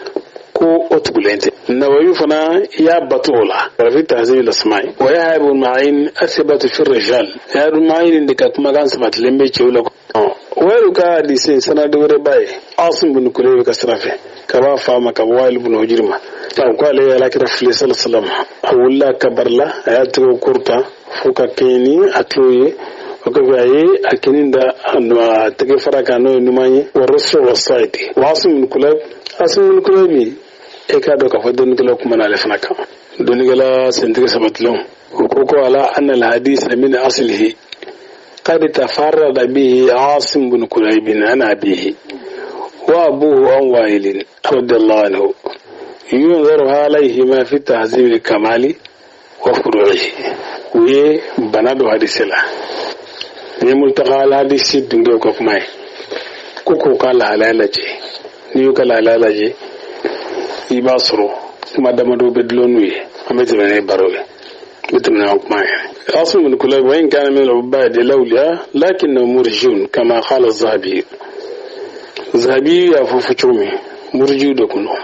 ko o tugulen tɛ. Nawawi fana y'a batu o la fi tahzib al-asma'i. Wa yahya ibn ma'in athbatu fi rijal. Yahya ibn ma'in de ka kumakan sabatilen bɛ cɛw la. Wailu ka hadisi sanadi wɛrɛ ba ye Asim bin Kulayb ka sira fɛ ka b'a fa ma, ka bɔ Wa'il bin Hujr ma, a ko ale ye alakira fili sallallahu alaihi wasallam, a wulila ka bari la, a y'a tɛgɛw kɔrɔta fo ka kɛɲɛ ni a tulo ye. O kɔfɛ a ye a kini da a tɛgɛ fara kan, n'o ye numan ye, wa rasul wa sa'idi. Wa Asim bin Kulayb, Asim bin Kulayb, e k'a dɔn k'a fɔ dɔnnikɛlaw kumana ale fana kan, dɔnnikɛla sentigi sabatilenw, o ko ko ala anna al-hadith min aslihi قد تفرد به عاصم بن كليب عن أبيه وأبوه عن وائل رضي الله عنه ينظر عليهما في تهذيب الكمال وفروعه. وي بنادو حديث لا ni multaqa al hadisi dunge ko kuma ko ko kala halala je ni yo kala halala je i b'a sɔrɔ kuma damadɔ bɛ dulon n'u ye. An bɛ tɛmɛ ni baro ye, n bɛ tɛmɛ n'an kuma ye. عاصم بن كليب وإن كان من العباد الأولياء لكنه مرجون كما قال الذهبي. الذهبي يفوفتومي مرجو دكنو.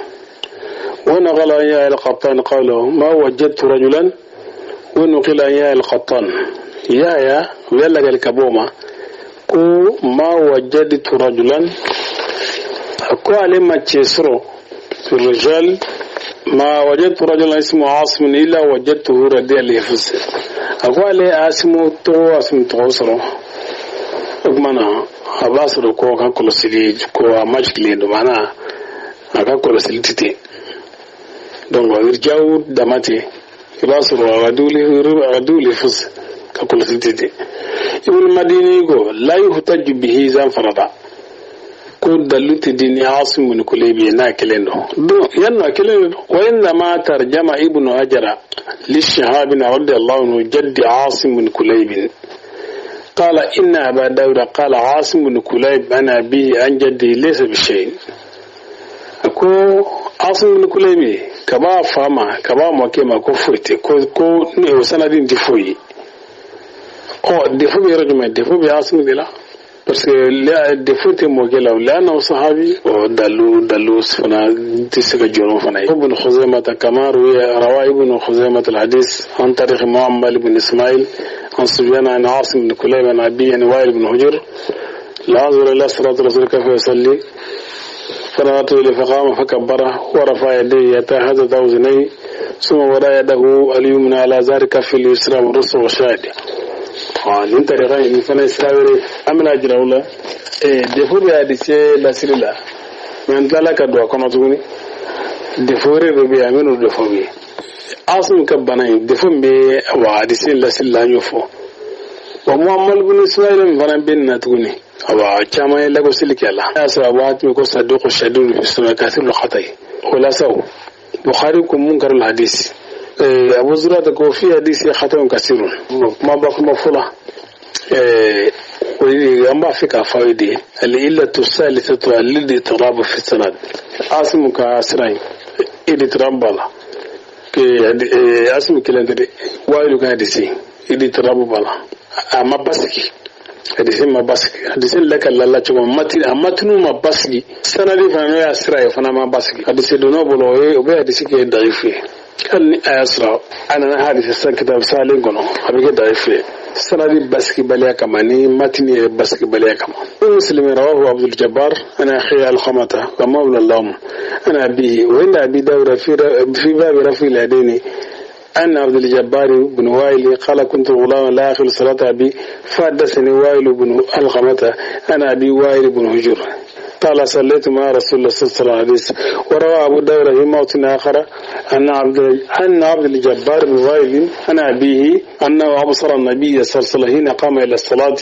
ونقل عن يحيى القطان قوله ما وجدت رجلا. ونقل عن يحيى القطان يحيى ويلا الكبوما كو ما وجدت رجلا كو علم تشسرو في الرجال ما وجدت رجلا اسمه عاصم إلا وجدته رديء الحفظ. أقول لي عاصم تو عاصم توصره أكمنا أبصر كو كل سيدي كو مشكلة معنا أكا كل سيدي تي دونك يرجعوا دماتي يبصر عدولي حفظ كل سيدي تي. ابن المديني يقول لا يحتج به إذا فرض ko dalu tɛ di ni Asim bin Kulayb ye n'a kelen don don yanni a kelen don. Wa innama tarjama Ibn Hajar li Shihab radiyallahu anhu jaddi Asim bin Kulayb qala inna Aba Dawud qala Asim bin Kulayb an abihi an jaddihi laysa bi shay. Ko Asim bin Kulayb ka b'a fa ma, ka b'a mɔkɛ ma ko foyi tɛ, ko ko o sanadi tɛ foyi ye. Ɔ défaut bɛ yɔrɔ jumɛn? Défaut bɛ Asim de la. Parce que défaut tɛ mɔkɛ la, لأنه صحابي ودلو دلو فنا تسك جنو فنا. ابن خزيمة كما روى ابن خزيمة الحديث عن طريق معمر بن إسماعيل عن سفيان عن عاصم بن كليب عن أبيه عن وائل بن حجر لا أنظر إلى صلاة رسول كيف يصلي فنظرت إليه فقام فكبره ورفع يديه يتهز أذنيه ثم وضع يده اليمنى على ظهر كف اليسرى والرسغ والشاهد. Nin tariqa in fana sira wɛrɛ an bɛna jira u la défaut bɛ hadise lasiri la, mɛ an tilala ka don a kɔnɔ tuguni. Défaut wɛrɛ dɔ bɛ yen, an bɛ n'o défaut ye. Asim ka bana in défaut min bɛ wa hadise lasiri la, an y'o fɔ. Wa Muhammad bin Ismail min fana bɛ nin na tuguni. Awa caman ye lagosili kɛ a la. A y'a sɔrɔ Abu Hatim ko saduqu shadidu fi sunna kathiru al-khata'i. O la sa o Bukhari ko munkarul hadisi. Abu Zur'a ko fi hadisi khata'un kasirun. Kuma ba kuma fɔ la. An b'a fɛ k'a fɔ aw ye de al-illatu thalithatu al-idtirabu fi sanad. Asimu ka sira in idtirab b'a la. Asimu kelen tɛ dɛ, Wayilu ka hadisi idtirabu b'a la. A ma basigi. Hadisi ma basigi. Hadisi lakalila cogo min a matinu ma basigi. Sanadi fana n'o y'a sira ye fana ma basigi. Hadisi donn'o bolo o bɛ hadisi kɛ dayifu ye. Hali ni a y'a sɔrɔ a nana hadisi san kitabu salen kɔnɔ a bɛ kɛ dayifu ye. Sanadi basigibaliya kama ni matini yɛrɛ basigibaliya kama. Muslim rawahu Abdul Jabbar ana akhi al-Khamata wa mawla lahum ana abihi wa inda Abi Dawud fi babi rafi al-yadaini أن عبد الجبار بن وائل قال كنت غلاما لا أخل صلاة أبي فحدثني وائل بن القمة أنا أبي وائل بن هجر قال صليت مع رسول الله صلى الله عليه وسلم. وروى أبو داود في موطن آخر أن عبد الجبار بن وائل أنا أبيه أنه أبصر النبي صلى الله عليه وسلم حين قام إلى الصلاة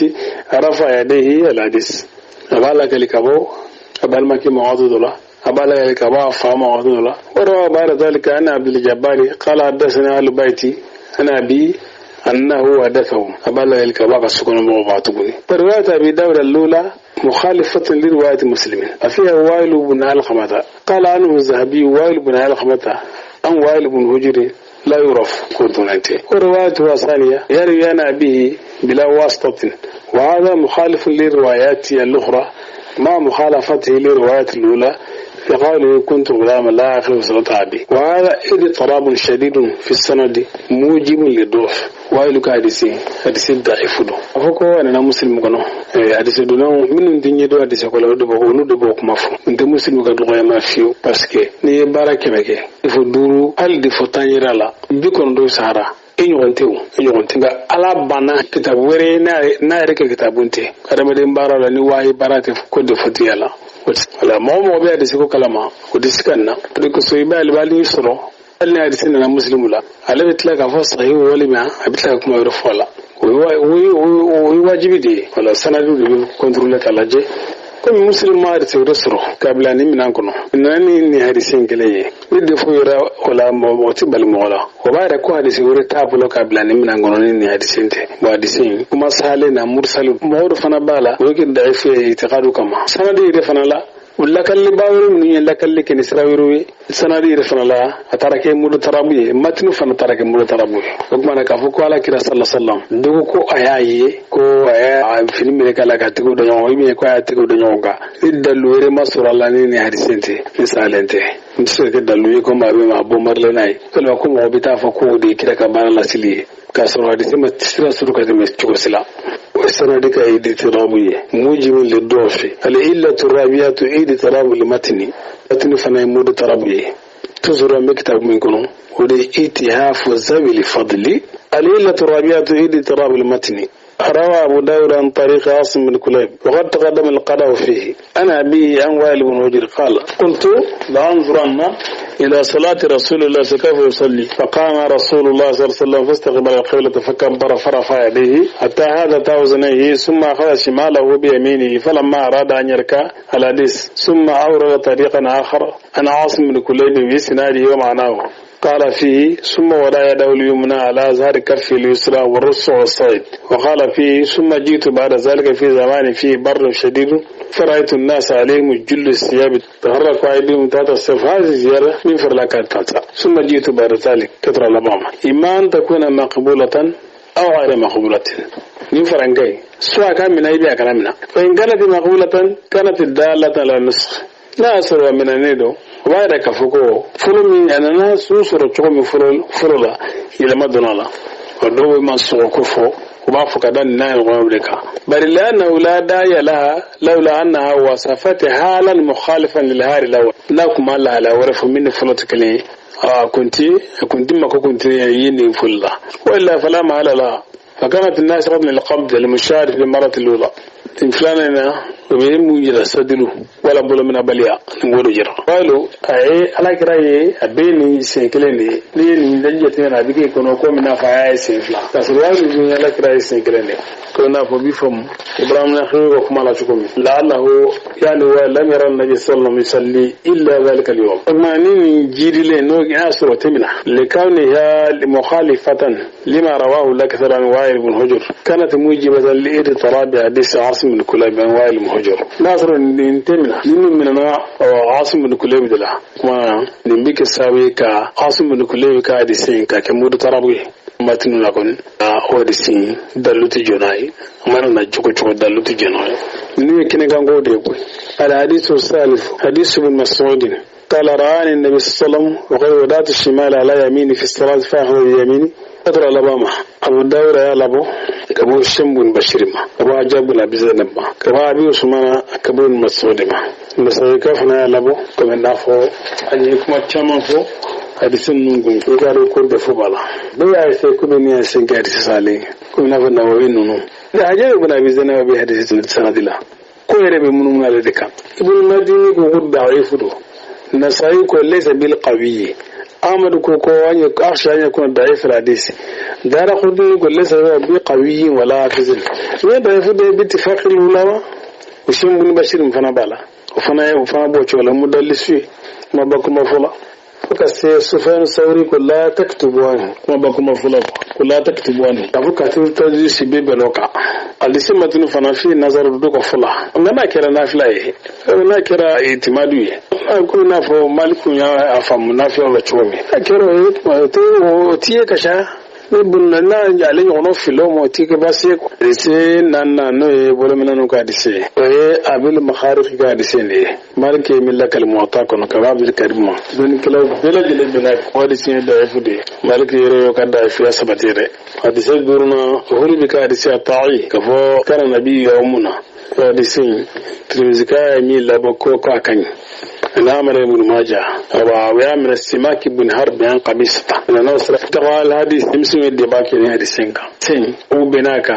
رفع يديه الحديث. أبالك لكبو أبال مكي معاضد أبالك لكبا فهم معاضد. وروى بعد ذلك أن عبد الجبار قال حدثنا أهل بيتي أنا أبي أنه حدثهم أبالك لكبا كسكن مغباتبني. ورواية أبي داود الأولى مخالفة لرواية مسلم فيها وائل بن علقمة قال عنه الذهبي وائل بن علقمة أم وائل بن هجر لا يعرف كنت. وروايته الثانية يروي عن أبيه بلا واسطة وهذا مخالف للروايات الأخرى مع مخالفته للرواية الأولى في قوله كنت غلاما لا أخلف صلاة أبي. وهذا اضطراب شديد في السند موجب للضعف. وائل hadisi ضعيف do a fɔ ko a nana muslim kɔnɔ hadisi donnaw minnu tɛ ɲɛdɔn hadisi ko la olu de b'o kuma fɔ. N tɛ muslim ka dɔgɔyama fiyewu parce que n'i ye baara 100 kɛ défaut 5 hali défaut 10 yira la 90 sahara e ɲɔgɔn tɛ o e ɲɔgɔn tɛ. Nka ala banna kitabu wɛrɛ n'a yɛrɛ kɛ kitabu tɛ adamaden baara la ni wahi baara tɛ ko défaut tɛ a la. Wala mɔgɔ mɔgɔ bɛ hadisi ko kalama o tɛ se ka na. O de kosɔn i bɛ alibali sɔrɔ hali ni hadisi nana muslimu la ale bɛ tila k'a fɔ sahihu walima a bɛ tila ka kuma wɛrɛ fɔ a la. O ye wajibi de ye. Wala sanadu de bɛ contrôler k'a lajɛ. Komi muslim ma hadisi wɛrɛ sɔrɔ k'a bila nin minɛn kɔnɔ nana ni nin hadisi in kelen ye ni défaut yɛrɛ o la mɔgɔ tɛ bali mɔgɔ la o b'a yɛrɛ ko hadisi wɛrɛ t'a bolo k'a bila nin minɛn kɔnɔ ni nin hadisi in tɛ. Bon hadisi in kuma sahalen na mursalu mɔgɔ dɔ fana b'a la o ye kɛ dayifu ye itiqadu kama. Sanadi yɛrɛ fana la o lakalibaa wɛrɛ minnu ye lakalili kɛ ni sira wɛrɛw ye sanadi yɛrɛ fana la a taara kɛ mudtarabu ye matinu fana taara kɛ mudtarabu ye. O tuma na k'a fɔ ko ala kira sallallahu alaihi wasallam dogo ko a y'a ye ko a y'a fini minɛ k'a la ka tigiw da ɲɔgɔn kan ko a y'a tigiw da ɲɔgɔn kan ni dalu wɛrɛ ma sɔrɔ a la ni nin hadisi tɛ ni salen tɛ n tɛ se ka kɛ dalu ye ko maa bɛ maa bɔ marilen n'a ye walima ko mɔgɔ bɛ taa fɔ ko o de ye kira ka baara lasili ye k'a sɔrɔ hadisi ma sira sɔrɔ ka tɛmɛ cogo si la. والسند كاضطراب موجب للضعف. العلة الرابعة اضطراب المتن متن فنا مضطرب تزور مكتب من كنو ودي اتهاف ذوي الفضل. العلة الرابعة اضطراب المتن روى أبو داود عن طريق عاصم بن كليب وقد تقدم القضاء فيه. أنا أبي عن وائل بن هجر قال قلت لأنظرن إلى صلاة رسول الله كيف يصلي فقام رسول الله صلى الله عليه وسلم فاستقبل القبلة فكبر فرفع يديه حتى هذا أذنيه ثم أخذ شماله بيمينه فلما أراد أن يركع الحديث ثم أورد طريقا آخر عن عاصم بن كليب بإسناده ومعناه قال فيه ثم ولا يده اليمنى على ظهر كفه اليسرى والرصع والصيد. وقال فيه ثم جئت بعد ذلك في زمان فيه بر شديد فرأيت الناس عليهم جل الثياب تحرك أيديهم تحت السيف. هذه الزيارة من فرلاكات تاتا. ثم جئت بعد ذلك كثر الأمام إما أن تكون مقبولة أو غير مقبولة من فرنجي سواء كان من أي كلامنا. فإن كانت مقبولة كانت الدالة على النسخ لا أسر من النيدو o b'a yira k'a fɔ ko fɔlɔ min a nana su sɔrɔ cogo min fɔlɔ la yɛlɛma donna la o dɔw bɛ ma sɔgɔ ko fɔ u b'a fɔ ka da nin n'a ɲɔgɔnnaw de kan. Bari li'annahu la da'iya laha lawla annaha wasafat halan mukhalifan lil hali lawal n'a kun ma lahalaya wɛrɛ fɔ min ni fɔlɔ tɛ kelen ye a kun ti mako kun tɛ ye nin fɔli la wa illa fala mahala laha فكانت الناس قبل القبض المشارك في المرة الأولى filanan na o bɛ mun yira sadilu wala bolo mina baliya nin ko de jira. Waalo a ye alakira ye a bɛ nin sen kelen de ye n'i ye nin jateminɛ a bɛ k'i kɔnɔ ko min n'a fɔ a y'a ye sen fila k'a sɔrɔ waalo dun ye alakira ye sen kelen de ye ko n'a fɔ bi faamu. Ibrahim Nakha'i ko kuma la cogo min la'allahu yani wa lam yara an-nabi sallallahu alaihi wasallam yusalli illa dhalika al-yawm amma ni jidilen n'o y'a sɔrɔ tɛmɛna likawniha mukhalifatan lima rawahu al-akthar an Wa'il ibn Hujr kanat mujibatan li-idtirab hadith Asim ibn Kulayb an Wa'il ibn Hujr n'a sɔrɔ nin tɛmɛna ni minɛna Asim ibn Kulayb de la kuma nin bɛ kɛ sababu ye ka Asim ibn Kulayb ka hadisi ka kɛ mudtarabu ye matinu la kɔni o hadisi dalilu tɛ jɔ n'a ye a mana na cogo cogo dalilu tɛ jɔ n'a ye ninnu ye kɛnɛkanko de ye koyi al-hadithu salif hadith ibn Mas'ud قال رآني النبي صلى الله عليه وسلم وقد وضعت الشمال على يميني في الصلاة فأخذ بيميني قدر لباما أبو داود يا لبو كبو شم بن بشير ما كبو عجاب بن أبي زينب ما كبو أبي عثمان كبو مسعود ما مسعود كفنا يا لبو كم نافو أجيكم أتشامن فو hadisin ninnu kun i k'a dɔn ko defo b'a la bɛɛ y'a essayer komi ni y'a sen kɛ hadisi salen komi n'a fɔ Nawawi ninnu Hajjaj ibn Abi Zainab bɛ hadisi sanadi la ko yɛrɛ bɛ munumunu ale de kan Ibn Madini ko ko da'ifu don Nasa'i ko laysa bil qawiyyi Ahmad ko ko an ye akhsha an yakuna da'if al hadisi Daraqutni ko laysa bi qawiyyin wala hafizin ne da'ifu de bi ittifaq al ulama Hisham ibn Bashir fana b'a la o fana ye o fana b'o cogo la mudallisu ye kuma ba kuma fɔ la fo ka se Sufyan Sauri ko la taktubu anhu kuma ba kuma fɔ la ko la taktubu anhu a fɔ ka tadlisi bɛ bɛn o kan hadisi matinu fana fi nazar do ka fɔ la nka n'a kɛra nafila ye n'a kɛra itimadu ye komi n'a fɔ Maliku y'a faamu nafilaw la cogo min n'a kɛra o ye o ti ye ka ca ne bunna n'a ale ɲɔgɔnna fili o ma o ti kɛ baasi ye quoi hadisi naaninan n'o ye bolominɛnw ka hadisi ye o ye Abil Makharif ka hadisi de ye Malik ye min lakali Muwatta kɔnɔ ka bɔ Abdul Karim ma dɔnnikɛlaw bɛɛ lajɛlen bɛnna o hadisi ye da'ifu de ye Malik yɛrɛ y'o ka da'ifuya sabati dɛ hadisi duurunan Huribi ka hadisi a ta'i ka fɔ kana nabi yawmuna o hadisi Tirmizi ka ye min labɔ ko k'a ka ɲi الأمر ابن ماجه ويامر السماك بن حرب عن قبيصة لأنه تقال الحديث يمسك الدباك حديثين سين وبناك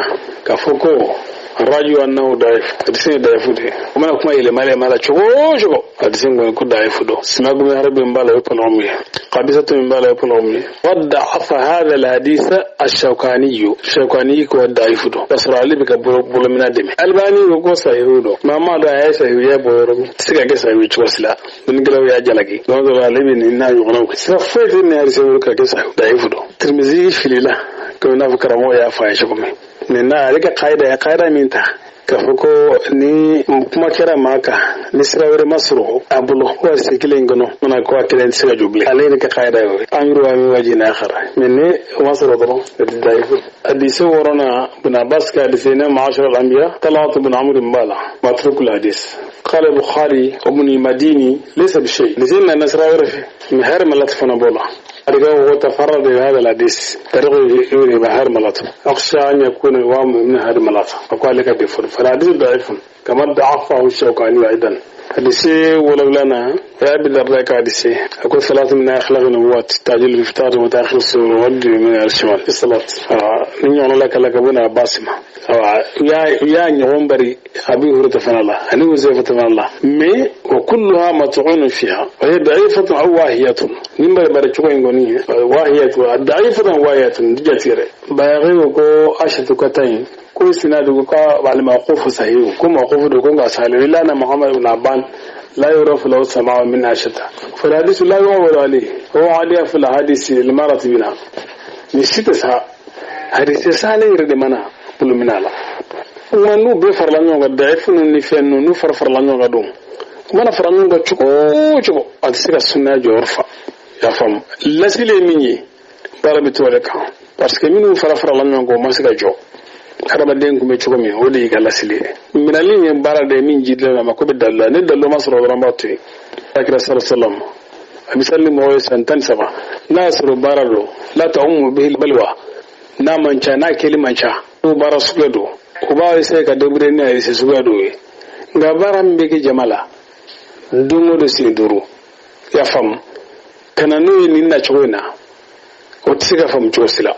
كفوكو الرجل أنه ضعيف حديثين ضعيف دي وما كما إلى مالي مالا شغو شغو حديثين يكون ضعيف دو سماك بن حرب من بالا يكون عمي قبيصة من بالا يكون عمي وضعف هذا الحديث الشوكاني الشوكاني هو الضعيف دو بس رأي بك بول من الدم الباني يقول صحيح دو ما ما ده أي صحيح يا بورم سكاك صحيح شو سلا dɔnnikɛlaw y'a jalaki don dɔ la ale bɛ nin n'a ɲɔgɔnnaw kɛ sira foyi tɛ nin hadisi wɛrɛ ka kɛ sahihu da'ifu don Tirmizi filila komi n'a fɔ karamɔgɔ y'a fɔ a ye cogo min nin na ale ka kayida ye kayida min ta k'a fɔ ko ni kuma kɛra maa kan ni sira wɛrɛ ma sɔrɔ a bolo ko a se kelen in kɔnɔ mana ko a kelen tɛ se ka jɔ bilen ale yɛrɛ ka kayida ye o ye an yɛrɛ min waji n'a xara mɛ ni o ma sɔrɔ dɔrɔn o tɛ da'ifu hadisi wɔɔrɔnan Ibn Abbas ka hadisi ne ma'ashara al-anbiya Talhat ibn Amr b'a la matrukul hadis قال البخاري وابن المديني ليس بشيء لزلنا نسرا من هرملة فنبولا أرجو وتفرد بهذا الحديث طريق يوري بهرملة أخشى أن يكون الوام من هرملة فقال لك بفر فالحديث ضعيف كما ضعفه الشوكاني أيضا حديثي ولو لنا يا أبي الدرداء حديثي أقول ثلاث من أخلاق النبوات تعجيل الإفطار وتأخير السرور والد من الشمال في الصلاة من يقول لك لك أبونا باسمة يا ɲɔgɔn bari Abi Hurairah fana la ani Huzaifa fana la mais wa kulluha mat'unun fiha wa hiya da'ifatun aw wahiyatun nin bari bari cogo in kɔni wahiyatun da'ifatun wahiyatun jati yɛrɛ Bayhaqi ko Aishatu ka ta yen ko sinadu ko al mawqufu sahih ko mawqufu do ko nka sahih illa na Muhammad ibn Abban لا يعرف له سماع من عائشة فالحديث لا يعول عليه هو عليه في الحديث المرة بنا نسيت حديث سالي يرد منا bolo la wa n'u bɛɛ farala ɲɔgɔn kan da'ifu ninnu ni fɛn ninnu n'u fara farala ɲɔgɔn kan don u mana fara ɲɔgɔn kan cogo o cogo a tɛ se ka sunnaya jɔyɔrɔ fa y'a faamu lasili ye min ye baara bɛ to o de kan parce que minnu fara farala ɲɔgɔn kan o ma se ka jɔ hadamaden tun bɛ cogo min o de y'i ka lasili ye minɛli ye baara de ye min jidilen a ma ko bɛ dalilu la ni dalilu ma sɔrɔ dɔrɔn b'a to yen alakira sallallahu alaihi wasallam a bɛ sali ni mɔgɔ ye san 13 n'a y'a sɔrɔ baara don la ta'ummu bihi balwa n'a man ca n'a kɛli man ca n'o baara suguya don o b'a essayer ka débrouiller ni a ye suguya dɔw ye nka baara min bɛ kɛ jama la don o don siɲɛ 5 i y'a faamu ka na n'o ye nin nacogo in na o tɛ se ka faamu cogo si la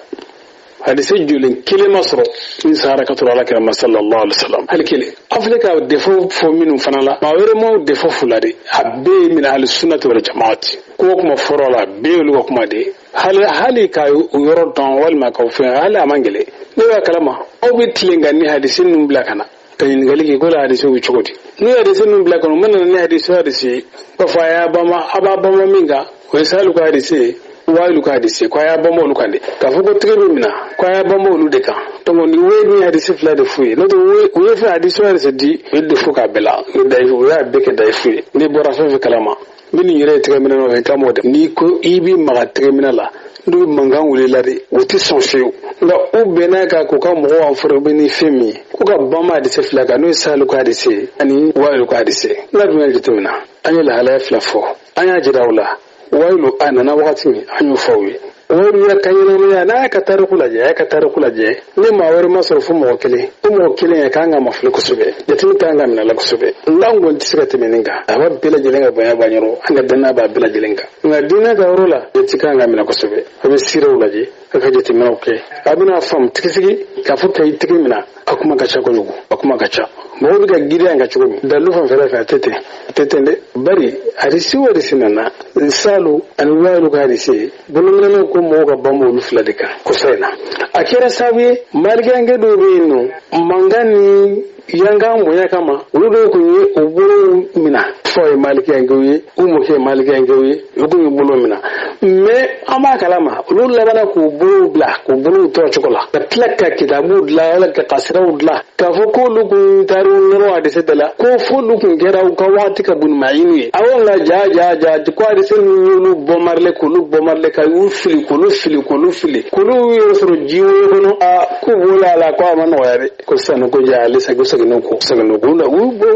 hadisi joli kelen ma sɔrɔ min sahara ka tɔrɔ ala kira ma sallallahu alaihi wasallam hali kelen an filɛ ka defo fɔ minnu fana la maa wɛrɛ m'o defo fula de a bɛɛ ye min ahli sunnati wal jamaati ko o kuma fɔra la a bɛɛ ye olu ka kuma de ye hali ka o yɔrɔ dɔn walima k'o fɛn hali a man gɛlɛn ne b'a kalama aw bɛ tilen ka ni hadisi ninnu bila ka na Ka ɲininkali kɛ ko la hadisi bɛ cogo di n'u ye hadisi ninnu bila kɔnɔ u mana na ni hadisi o hadisi k'a fɔ a y'a bama a b'a bama min kan o ye Salu ka hadisi ye Wayilu ka hadisi ko a y'a bama olu kan de k'a fɔ ko tɛgɛ bɛ minɛ ko a y'a bama olu de kan donc ni wo ni hadisi fila de f'u ye n'o tɛ u ye fɛn hadisi o hadisi di u ye defo k'a bɛɛ la ni dayifu u y'a bɛɛ kɛ dayifu ye n'i bɔra fɛn fɛn kalama n bɛ nin yɛrɛ ye tɛgɛ minɛ nɔfɛ k'a m'o dɛ n'i ko i b'i maga tɛgɛ minɛ la n'u bɛ mankan wuli la de u tɛ sɔn fiyewu nka u bɛnna kan k'u ka mɔgɔw informer ni fɛn min ye k'u ka bama hadisi fila kan n'o ye Salu ka hadisi ye ani Wayilu ka hadisi ye n'a dun y'a jateminɛ an ye lahalaya fila fɔ an y'a jira u la Wayilu a nana wagati min an y'o fɔ aw ye Wayilu yɛrɛ ka ɲɛnamaya n'a y'a ka tariku lajɛ a y'a ka tariku lajɛ ni maa wɛrɛ ma sɔrɔ fo mɔgɔ kelen o mɔgɔ kelen yɛrɛ kan ka mafili kosɛbɛ jatimi kan ka minɛ la kosɛbɛ n'an kɔni tɛ se ka tɛmɛ nin kan a b'a bɛɛ lajɛlen ka bonya b'a yɔrɔ an ka danaya b'a bɛɛ lajɛlen kan nka diinɛ ka yɔrɔ la jate kan ka minɛ kosɛbɛ a bɛ siraw lajɛ a ka jateminɛw kɛ a bɛna faamu tigisigi k'a fɔ ka i tɛgɛ minɛ a kuma ka ca kojugu a kuma ka ca mɔgɔw bɛ ka giriya ka cogo min dalu fanfɛla fɛ a tɛ ten a tɛ ten dɛ bari hadisi o hadisi nana Salu ani Wayilu ka hadisi bolominɛnw ko mɔgɔw ka banba olu fila de kan kɔsa in na a kɛra sababu ye malikankɛ dɔw bɛ yen nɔ mankan ni yankan bonya kama olu dɔw kun ye u bolo minɛ fɔ ye malikankɛw ye u mɔkɛ ye malikankɛw ye u kun y'u bolo minɛ mais an b'a kalama olu labanna k'u bolo bila k'u bolo tɔ cogo la ka tila ka kitabu dilan wala ka kasiraw dilan k'a fɔ k'olu kun taar'u nɔrɔ hadisi de la ko f'olu kun kɛra u ka waati ka bunmayinu ye awɔ nka ja ja ja ko hadisi ninnu y'olu bɔ marile k'olu bɔ marile ka y'u fili k'olu fili k'olu fili k'olu yɛrɛ sɔrɔ ji woyo kɔnɔ a k'u b'o la ko a ma nɔgɔya dɛ ko sisan ko ja ale sagi seginna kɔ seginna kɔ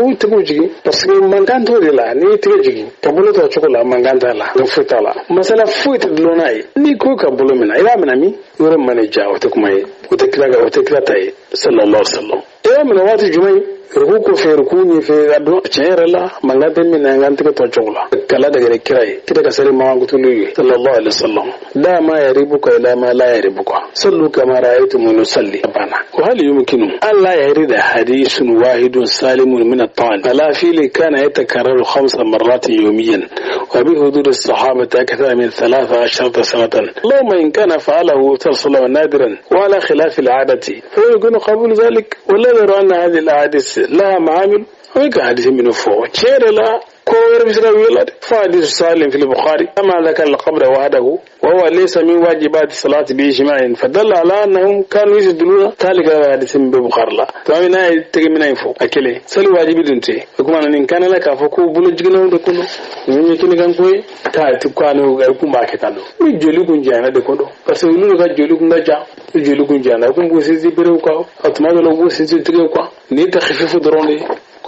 u tɛgɛw jigin parce que mankan t'o de la n'i tɛgɛ jigin ka bolo tɔ cogo la mankan t'a la foyi t'a la masala foyi tɛ dulon n'a ye n'i ko ka bolo minɛ i b'a minɛ min yɔrɔ mana ja o tɛ kuma ye o tɛ kira o tɛ kira ta ye sallallahu alaihi wasallam i b'a minɛ waati jumɛn ruku kɔfɛ ruku ɲɛfɛ a dɔn tiɲɛ yɛrɛ la mankan tɛ min na n ka n tɛgɛ tɔ cogo la kala dɛgɛrɛ kira ye kira ka sali mankutulu ye sallallahu alaihi wasallam da ma yaribuka ila ma la yaribuka sallu kama ra'aytumuni usalli bana wa hal yumkinu an la yarida hadithun wahidun salimun min at-ta'an ala fili kana yatakarraru 5 marrat yawmiyan wa bi hudud as-sahabati akthar min 13 sanatan اللهم إن كان فعله صلى الله نادرا وعلى خلاف العادة فيكون قبول ذلك ولا يرى أن هذه الأحاديث لها معامل ويقع حديث من فوق شير لا كوير بسرى ولد فحديث سالم في البخاري كما ذكر القبر وحده وهو ليس من واجبات الصلاة بإجماع فدل على أنهم كانوا يسدلون ذلك حديث من البخاري لا تمام نا تجي من فوق أكله سلي واجب دنتي وكما أن كان لك فكو بلوجنا دكولو من يكني كان كوي تا تكانو كم باكتانو من جلو كن جانا دكولو بس يقولون كا جلو كن جا جلو كن جانا كم بوسيزي بيرو أتما لو بوسيزي تريو كا نيت خفيف دروني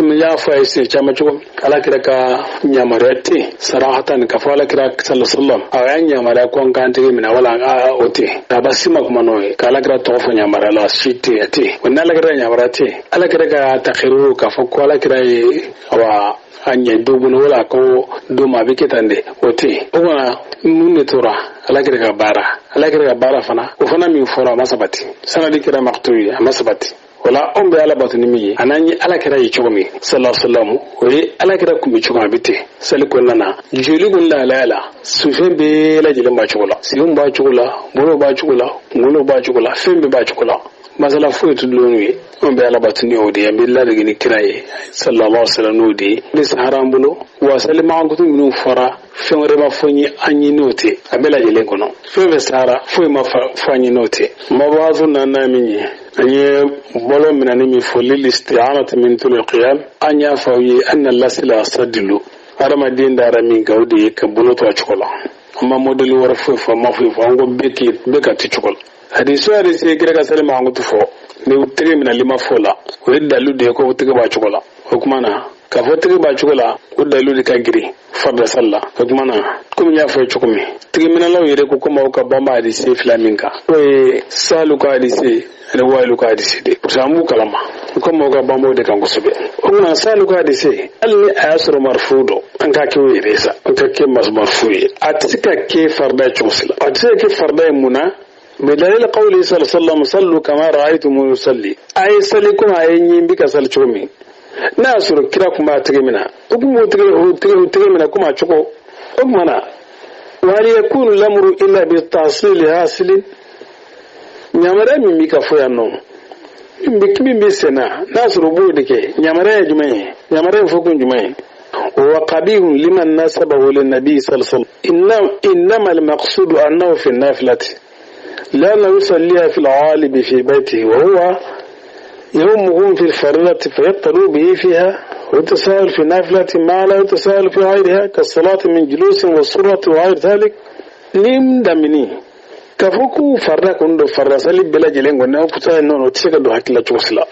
komi y'a fɔ a ye siɲɛ caman cogo min ala kira ka yamaruya tɛ yen sarahatan ka fɔ ala kira sallallahu alaihi wasallam a y'an yamaruya ko an k'an tɛgɛ minɛ wala o tɛ yen a ba si ma kuma n'o ye k'ala kira tɔgɔ fɔ yamaruya la si tɛ yen a tɛ yen wa n'ala kira yamaruya tɛ yen ala kira ka takiriru k'a fɔ ko ala kira ye awa a ɲɛ dɔ bolo wala ko don ma a bɛ kɛ tan de o tɛ yen o kɔnɔ mun de tora ala kira ka baara ala kira ka baara fana o fana min fɔra a ma sabati sanadi kɛra maktu ye a ma sabati wala anw bɛ ala bato ni min ye a n'an ye ala kira ye cogo min sallallahu alaihi wasallam o ye ala kira kun bɛ cogo min a bɛ ten sali kɔnɔna na joli kun lahalaya la sufɛn bɛɛ lajɛlen b'a cogo la senw b'a cogo la bolo b'a cogo la kunkolo b'a cogo la fɛn bɛɛ b'a cogo la masala foyi tɛ dulon ye anw bɛ ala bato ni o de ye an bɛ ladege ni kira ye sallallahu alaihi wasallam n'o de ye ne sahara an bolo wa sali makankutu minnu fɔra fɛn wɛrɛ ma fɔ n ye an ye n'o tɛ a bɛɛ lajɛlen kɔnɔ fɛn bɛ sahara foyi ma fɔ an ye n'o tɛ mabazu nana min ye an ye bɔlɔ minɛni min fɔ lil isti'anati min tul qiyam an y'a fɔ aw ye an na lasila sadilu hadamaden dara min kan o de ye ka bolo to a cogo la an ma mɔdɛli wɛrɛ foyi fɔ an ma foyi fɔ an ko bɛɛ ka to cogo la hadisi hadisi kira ka sali makankutu fɔ ni tɛgɛ minɛli ma fɔ la o ye dalilu de ye ko tɛgɛ b'a cogo la o kuma na k'a fɔ tɛgɛ b'a cogo la o dalilu de ka girin farida sali la o kuma na komi n y'a fɔ ye cogo min tɛgɛ minɛlaw yɛrɛ ko komi aw ka banba hadisi fila min kan o ye Salu ka hadisi ani Wayilu ka hadisi de parce que an b'u kalama komi aw ka banbaw de kan kosɛbɛ o kuma Salu ka hadisi hali ni a y'a sɔrɔ marifu dɔ an k'a kɛ o yɛrɛ sa an ka kɛ marifu ye a tɛ se ka kɛ farida ye cogo si la a tɛ se ka kɛ farida ye mun na بدليل قوله صلى الله عليه وسلم صلوا كما رأيتموني أصلي أي سلكم أي نيم بك صلي شومي ناصر كراكم ما تجمنا أقوم تجمنا كما تشكو أقومنا وهل يكون الأمر إلا بالتحصيل حاصل نعمر من بك فيا نوم Min bɛ sen na n'a sɔrɔ u b'o de kɛ yamaruya ye jumɛn ye yamaruya fɔ kun jumɛn ye وقبيح لمن نسبه للنبي صلى الله عليه وسلم إنما المقصود أنه في النافلة لأنه يصليها في الغالب في بيته وهو يومهم في الفريضة فيبطلوا به فيها ويتساهل في النافلة ما لا يتساهل في غيرها كالصلاة من جلوس والسرة وغير ذلك نيم دمني كفوكو فردا كندو فردا سالي بلا جلين قلنا وكتا نونو تسيكا دو حكي لا تشوسلا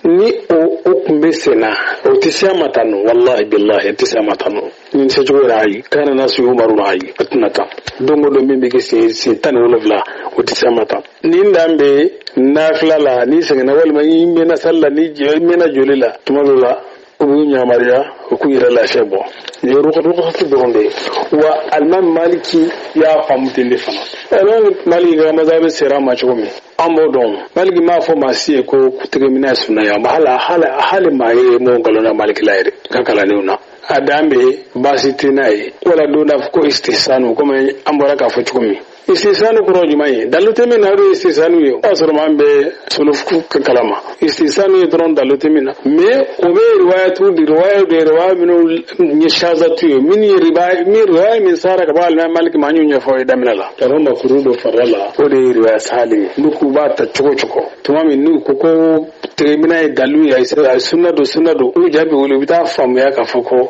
ni o kun bɛ sen na o tɛ se a ma tan nɔ walahi bilahi o tɛ se a ma tan nɔ ni se cogo yɛrɛ ayi kana na su umaru na ayi o tɛna tan don o don min bɛ kɛ sen 17 o tɛ se a ma tan ni n dan bɛ nafila la n'i sɛgɛnna walima i mɛnna sali la n'i mɛnna joli la tuma dɔ la u b'u yamaruya u k'u yɛrɛ lafiya bɔ nin ye rukatu dɔrɔn de ye wa alimami maliki y'a faamu ten de fana alimami maliki ka mazabi sera a ma cogo min an b'o dɔn maliki m'a fɔ maa si ye ko tɛgɛminɛ ye sunna ye hali hali maa ye m'o nkalon na maliki la yɛrɛ ka kalandenw na a dan bɛ baasi tɛ n'a ye wala don n'a fɔ ko istisanu komi an bɔra k'a fɔ cogo min istisanu kɔrɔ jumɛn ye dalu tɛ min na o de ye istisanu ye o y'a sɔrɔ maa bɛ sulufu kalama istisanu ye dɔrɔn dalu tɛ min na mais o bɛ riwayatu di riwaya de riwaya minnu ye shazatu ye min ye riwaya min riwaya min sara ka bɔ alimami maliki ma an y'o ɲɛfɔ ye daminɛ la ka makuru don fara la o de ye riwaya sahali ye n'u k'u b'a ta cogo cogo tuma min n'u ko ko tɛgɛminɛ ye dalu ye a ye sunna don sunna don u jaabi wele u bɛ taa faamuya k'a fɔ ko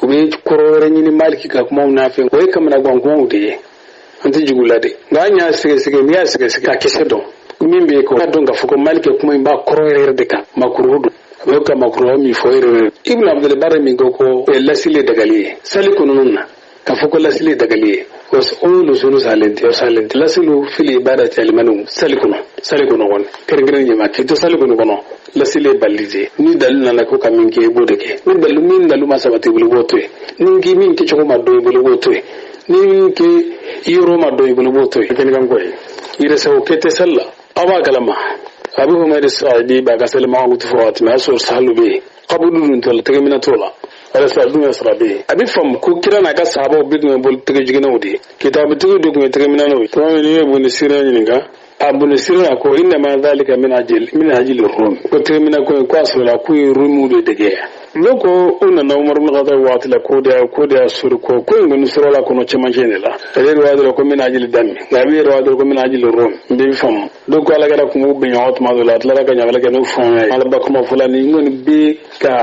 u bɛ kɔrɔ wɛrɛ ɲini maliki ka kumaw n'a fɛ o ye kamanagan kumaw de ye an tɛ jugu la de nka an y'a sɛgɛsɛgɛ n'i y'a sɛgɛsɛgɛ ka kisɛ dɔn min bɛ yen ko k'a dɔn k'a fɔ ko maliki kuma in b'a kɔrɔ yɛrɛ yɛrɛ de kan makuru don a bɛ ka makuru min fɔ yɛrɛ yɛrɛ ibn abdulbari min ko ko lasili ye dagali ye sali kɔnɔna na k'a fɔ ko lasili ye dagali ye o lusulu salen tɛ o salen tɛ lasilu fili ibadati alimaniw sali kɔnɔ sali kɔnɔ kɔni kɛrɛnkɛrɛn ɲɛma k'i to sali kɔnɔ kɔnɔ lasili ye balili de ye ni dalu nana ko ka min kɛ i b'o de kɛ ni dalu min dalu ma sabati i bolo i b'o to yen ni k'i min kɛcogo ma dɔn i bolo i b'o to yen ni min kɛ yɔrɔ ma dɔn i bolo i b'o to yen kɛnɛkan ko ye yɛrɛsago kɛ tɛ sali la aw b'a kalama a bɛ Humaydi Saidi b'a ka sali makutu fɔ waati min a y'a sɔrɔ sahalu bɛ yen kabudu dun t'o la tɛgɛminɛ t'o la walasa dun y'a sɔrɔ a bɛ yen a bɛ faamu ko kira n'a ka sahabaw bɛɛ tun ye bolo tɛgɛ jiginnaw de ye kitabutigiw de tun ye tɛgɛminɛnaw ye tuma min n'i ye Ibn Sirin ɲininka a Ibn Sirin ko innama dhalika min ajli rum ko tɛgɛminɛ ko in ko a sɔrɔla k'u ye rumu de dege ne ko u nana Umar ibn Khattab waati la ko de y'a sɔrɔ ko in kɔni sɔrɔla kɔnɔ cɛmancɛ de la ale riwaya dɔ ko min ajli dami nka a bɛ riwaya dɔ ko min ajli rum n bɛ faamu dɔw ko ala kɛra kun b'u bɛn ɲɔgɔn tuma dɔ la a tilara ka ɲagali kɛ n'o faamuya ye ala ba kuma fɔla ni n kɔni bɛ ka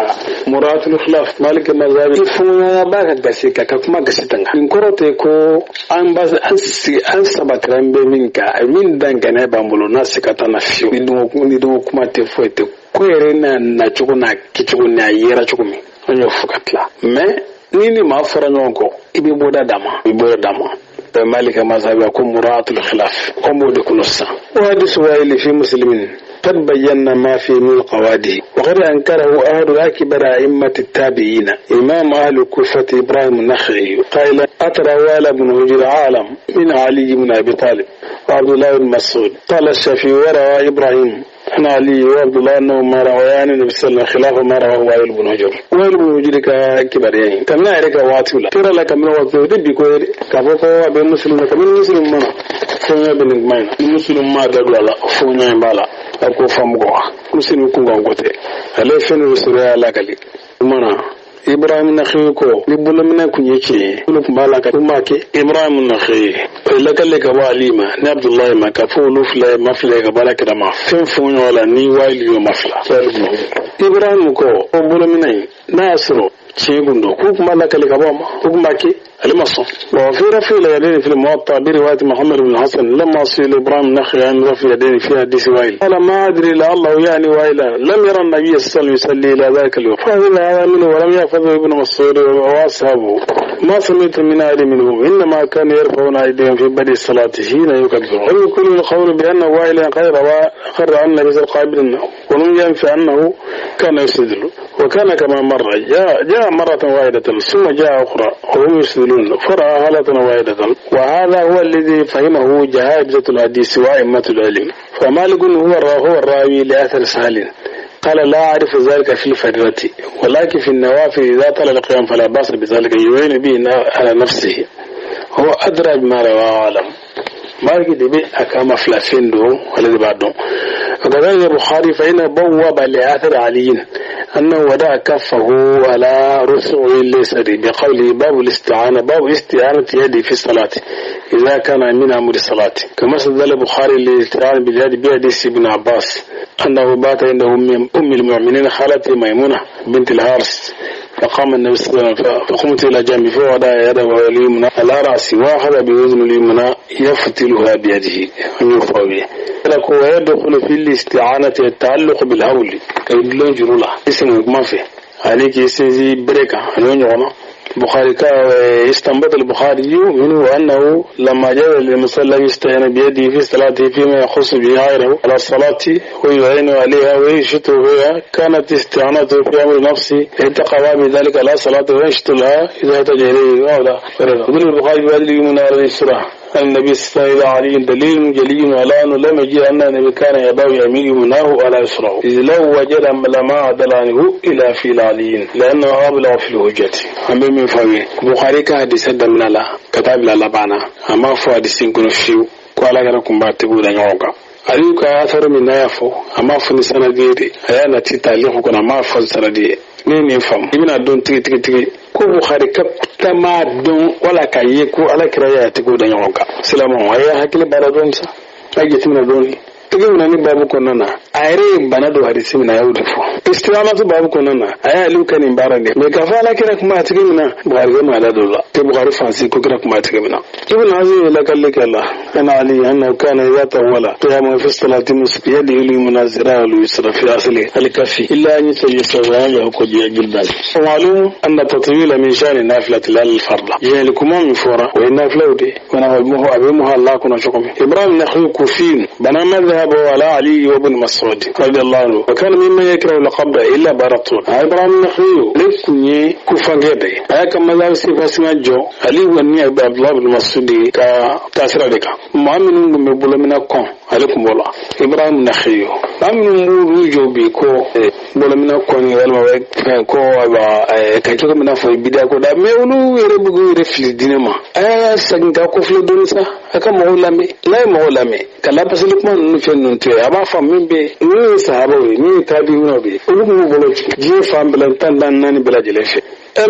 muratul khilaf maliki mazabi i fɔɲɔgɔnya b'a ka gasi ka kuma gasi tanga nin kɔrɔ tɛ ko an ba an sigi an sabatira an bɛ min kan a min dan gɛnɛ b'an bolo n'a se ka taa na fiyewu ni dɔgɔ kuma tɛ foyi tɛ ko yɛrɛ n'a nacogo n'a kɛcogo n'a yera cogo min an y'o fɔ ka tila mais ni maa fɔra ɲɔgɔn kɔ i bɛ bɔda d'a ma i bɛ bɔda d'a ma maliki mazabi ko muratul khilaf an b'o de kɔnɔ sisan o hadisu wayili fi muslimin قد بينا ما فيه من القواده وقد أنكره أحد أكبر أئمة التابعين إمام أهل الكوفة إبراهيم النخعي قائلا أترى وائل بن هجر عالم من علي بن أبي طالب وعبد الله بن مسعود قال الشافعي وروى إبراهيم عن علي وعبد الله أنه ما رويان النبي صلى الله عليه وسلم خلاف ما رواه وائل بن هجر وائل بن هجر كبر يعني كمنا يرك واتولا ترى لك من واتولا دي بيكو كفوكو أبي مسلم كمن مسلم ما فنيا بن ماين مسلم ما دغلا فنيا بالا ko faamu ko muslim kun kan ko tɛ ale fɛn dɔ sɔrɔ y'a lakali mana Ibrahim Nakhi ko ni bolominɛ kun ye tiɲɛ ye olu kun b'a la ka kuma kɛ Ibrahim Nakhi o ye lakali ka bɔ Ali ma ni Abdullahi ma ka fɔ olu fila ye ma fila ye ka bɔ Alakira ma fɛn fɛn ɲɔgɔn la ni wayili y'o ma fila Ibrahim ko o bolominɛ in n'a y'a sɔrɔ tiɲɛ kun don k'u kun b'a lakali ka bɔ a ma k'u kun b'a kɛ ale ma sɔn وفي رفع اليدين في الموطأ برواية محمد بن الحسن لما سئل إبراهيم النخعي عن رفع اليدين في حديث وائل قال ما أدري لعله يعني وائلا لم يرى النبي صلى الله عليه وسلم يصلي إلى ذلك اليوم فهذا هذا منه ولم يحفظه ابن مسعود وأصحابه ما سمعت من أحد منهم إنما كانوا يرفعون أيديهم في بدء الصلاة حين يكبرون ويكون القول بأن وائلا قد روى عن النبي صلى الله عليه وسلم ولم ينفع أنه كان يسدل وكان كما مر جاء مرة واحدة ثم جاء أخرى وهم يسدلون فرأى حالة واحدة وهذا هو الذي فهمه جهابذة الحديث وأئمة العلم فمالك هو الراوي لأثر سهل قال لا أعرف ذلك في الفريضة ولكن في النوافل إذا طال القيام فلا بأس بذلك يعين به على نفسه هو أدرى بما رواه أعلم مالك دي أكام فلافين دو الذي بعده وكذلك البخاري فإنه بوب لآثر علي أنه ودع كفه على رسعه اليسر بقوله باب الاستعانة، باب استعانة يدي في الصلاة إذا كان من أمر الصلاة. كما استدل البخاري للاستعانة باليد بحديث ابن عباس أنه بات عند أم المؤمنين خالته ميمونة بنت الحارث، فقام النبي صلى الله عليه وسلم فقمت إلى جنبه فوضع يده اليمنى على رأسي وأخذ بأذن اليمنى يفتلها بيده يرفع به. ويدخل في الاستعانة التعلق بالهول كيدلون جرولا اسم ما فيه عليك يسنزي بريكا أنه بخاري استنبط البخاري منه أنه لما جاء للمصلى يستعين بيده في صلاته فيما يخص به غيره على الصلاة ويعين عليها ويشته فيها، كانت استعانته في أمر نفسه اتقى بذلك على صلاته ويشت لها إذا احتاج إليه أو لا. يقول البخاري بهذه اليمنى على الإسراء النبي صلى الله عليه وسلم دليل جلي على أنه لم يجد أن النبي كان يضع يمين يمناه على يسراه، إذ لو وجد لما عدل عنه إلى في العليين لأنه أبلغ في الحجة. أمي من فهمي بخاري كحديث دمنا لا كتاب لا بانا أما فو حديث كن فيو قال لكم باتبو دنيوغا aliyu ka athar min na yafo amma fo ni sanadi de a y'a nati talihu kɔnɔ a m'a fɔ sanadi ye. Ne ye nin faamu, i bɛna dɔn tigi tigi tigi ko Bukhari ka taama dɔn wala k'a ye ko ala kira y'a tigiw da ɲɔgɔn kan. Silamɛw a y'a hakili baara dɔɔni sa, a ye jateminɛ dɔɔni. Tigi minɛ ni baabu kɔnɔna na a yɛrɛ ye bana don hadisi min na a y'o de fɔ. Istiqamatu baabu kɔnɔna na a y'ale ka nin baara de mais k'a fɔ ala kira kuma a tigi min na Bukhari kɛ maa da don la tɛ Bukhari fansi ko kira kuma a tigi min na. Ibn Hazm lakali kala ana Ali annahu kana idha tawala qiyama fi salati yadihi al-yumna zira'a al-yusra fi asli al-kafi illa an yusawwa ko jildan. Ma'lum anna tatwila min shani nafilati la al-farda yani kuma min fora wa nafila de wana abu muhalla kuna shukumi Ibrahim nakhu kufin bana madhhab على علي وابن مسعود رضي الله عنه وكان مما يكره القبض إلا برطول. إبراهيم نخيو لكني كفاجدي هيك ماذا سيفاسنا جو علي وني عبد الله بن مسعود كتاسر لك ما من بقول من كون عليكم والله إبراهيم نخيو ما من بقول بيكو بقول من كون يلا كو كجوك من فوي بيدا كو دا ميولو يربغو يرفل دينما سجنتا كفل دونسا هكا مولامي لا مولامي كلا بس لكم fɛn ninnu tɛ a b'a fɔ min bɛ min ye sahabaw ye min ye tabi'unaw ye olu kun b'u bolo diɲɛ fan bɛɛ tan tan naani bɛɛ lajɛlen fɛ.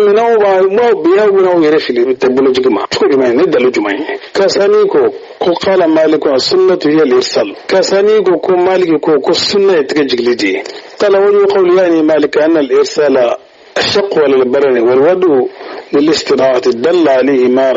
Minɛnw b'a maaw bi aw bɛna aw yɛrɛ fili tɛ bolo jigi ma cogo jumɛn ne dalu jumɛn ye karisa n'i ko ko qala maliku sunnatu hiya al-irsal karisa n'i ko ko maliki ko ko sunna ye tigɛ jigili de ye qala wa yuqawlu yani malik anna al-irsala الشق للبرن والودو للاستراحة دل عليه ما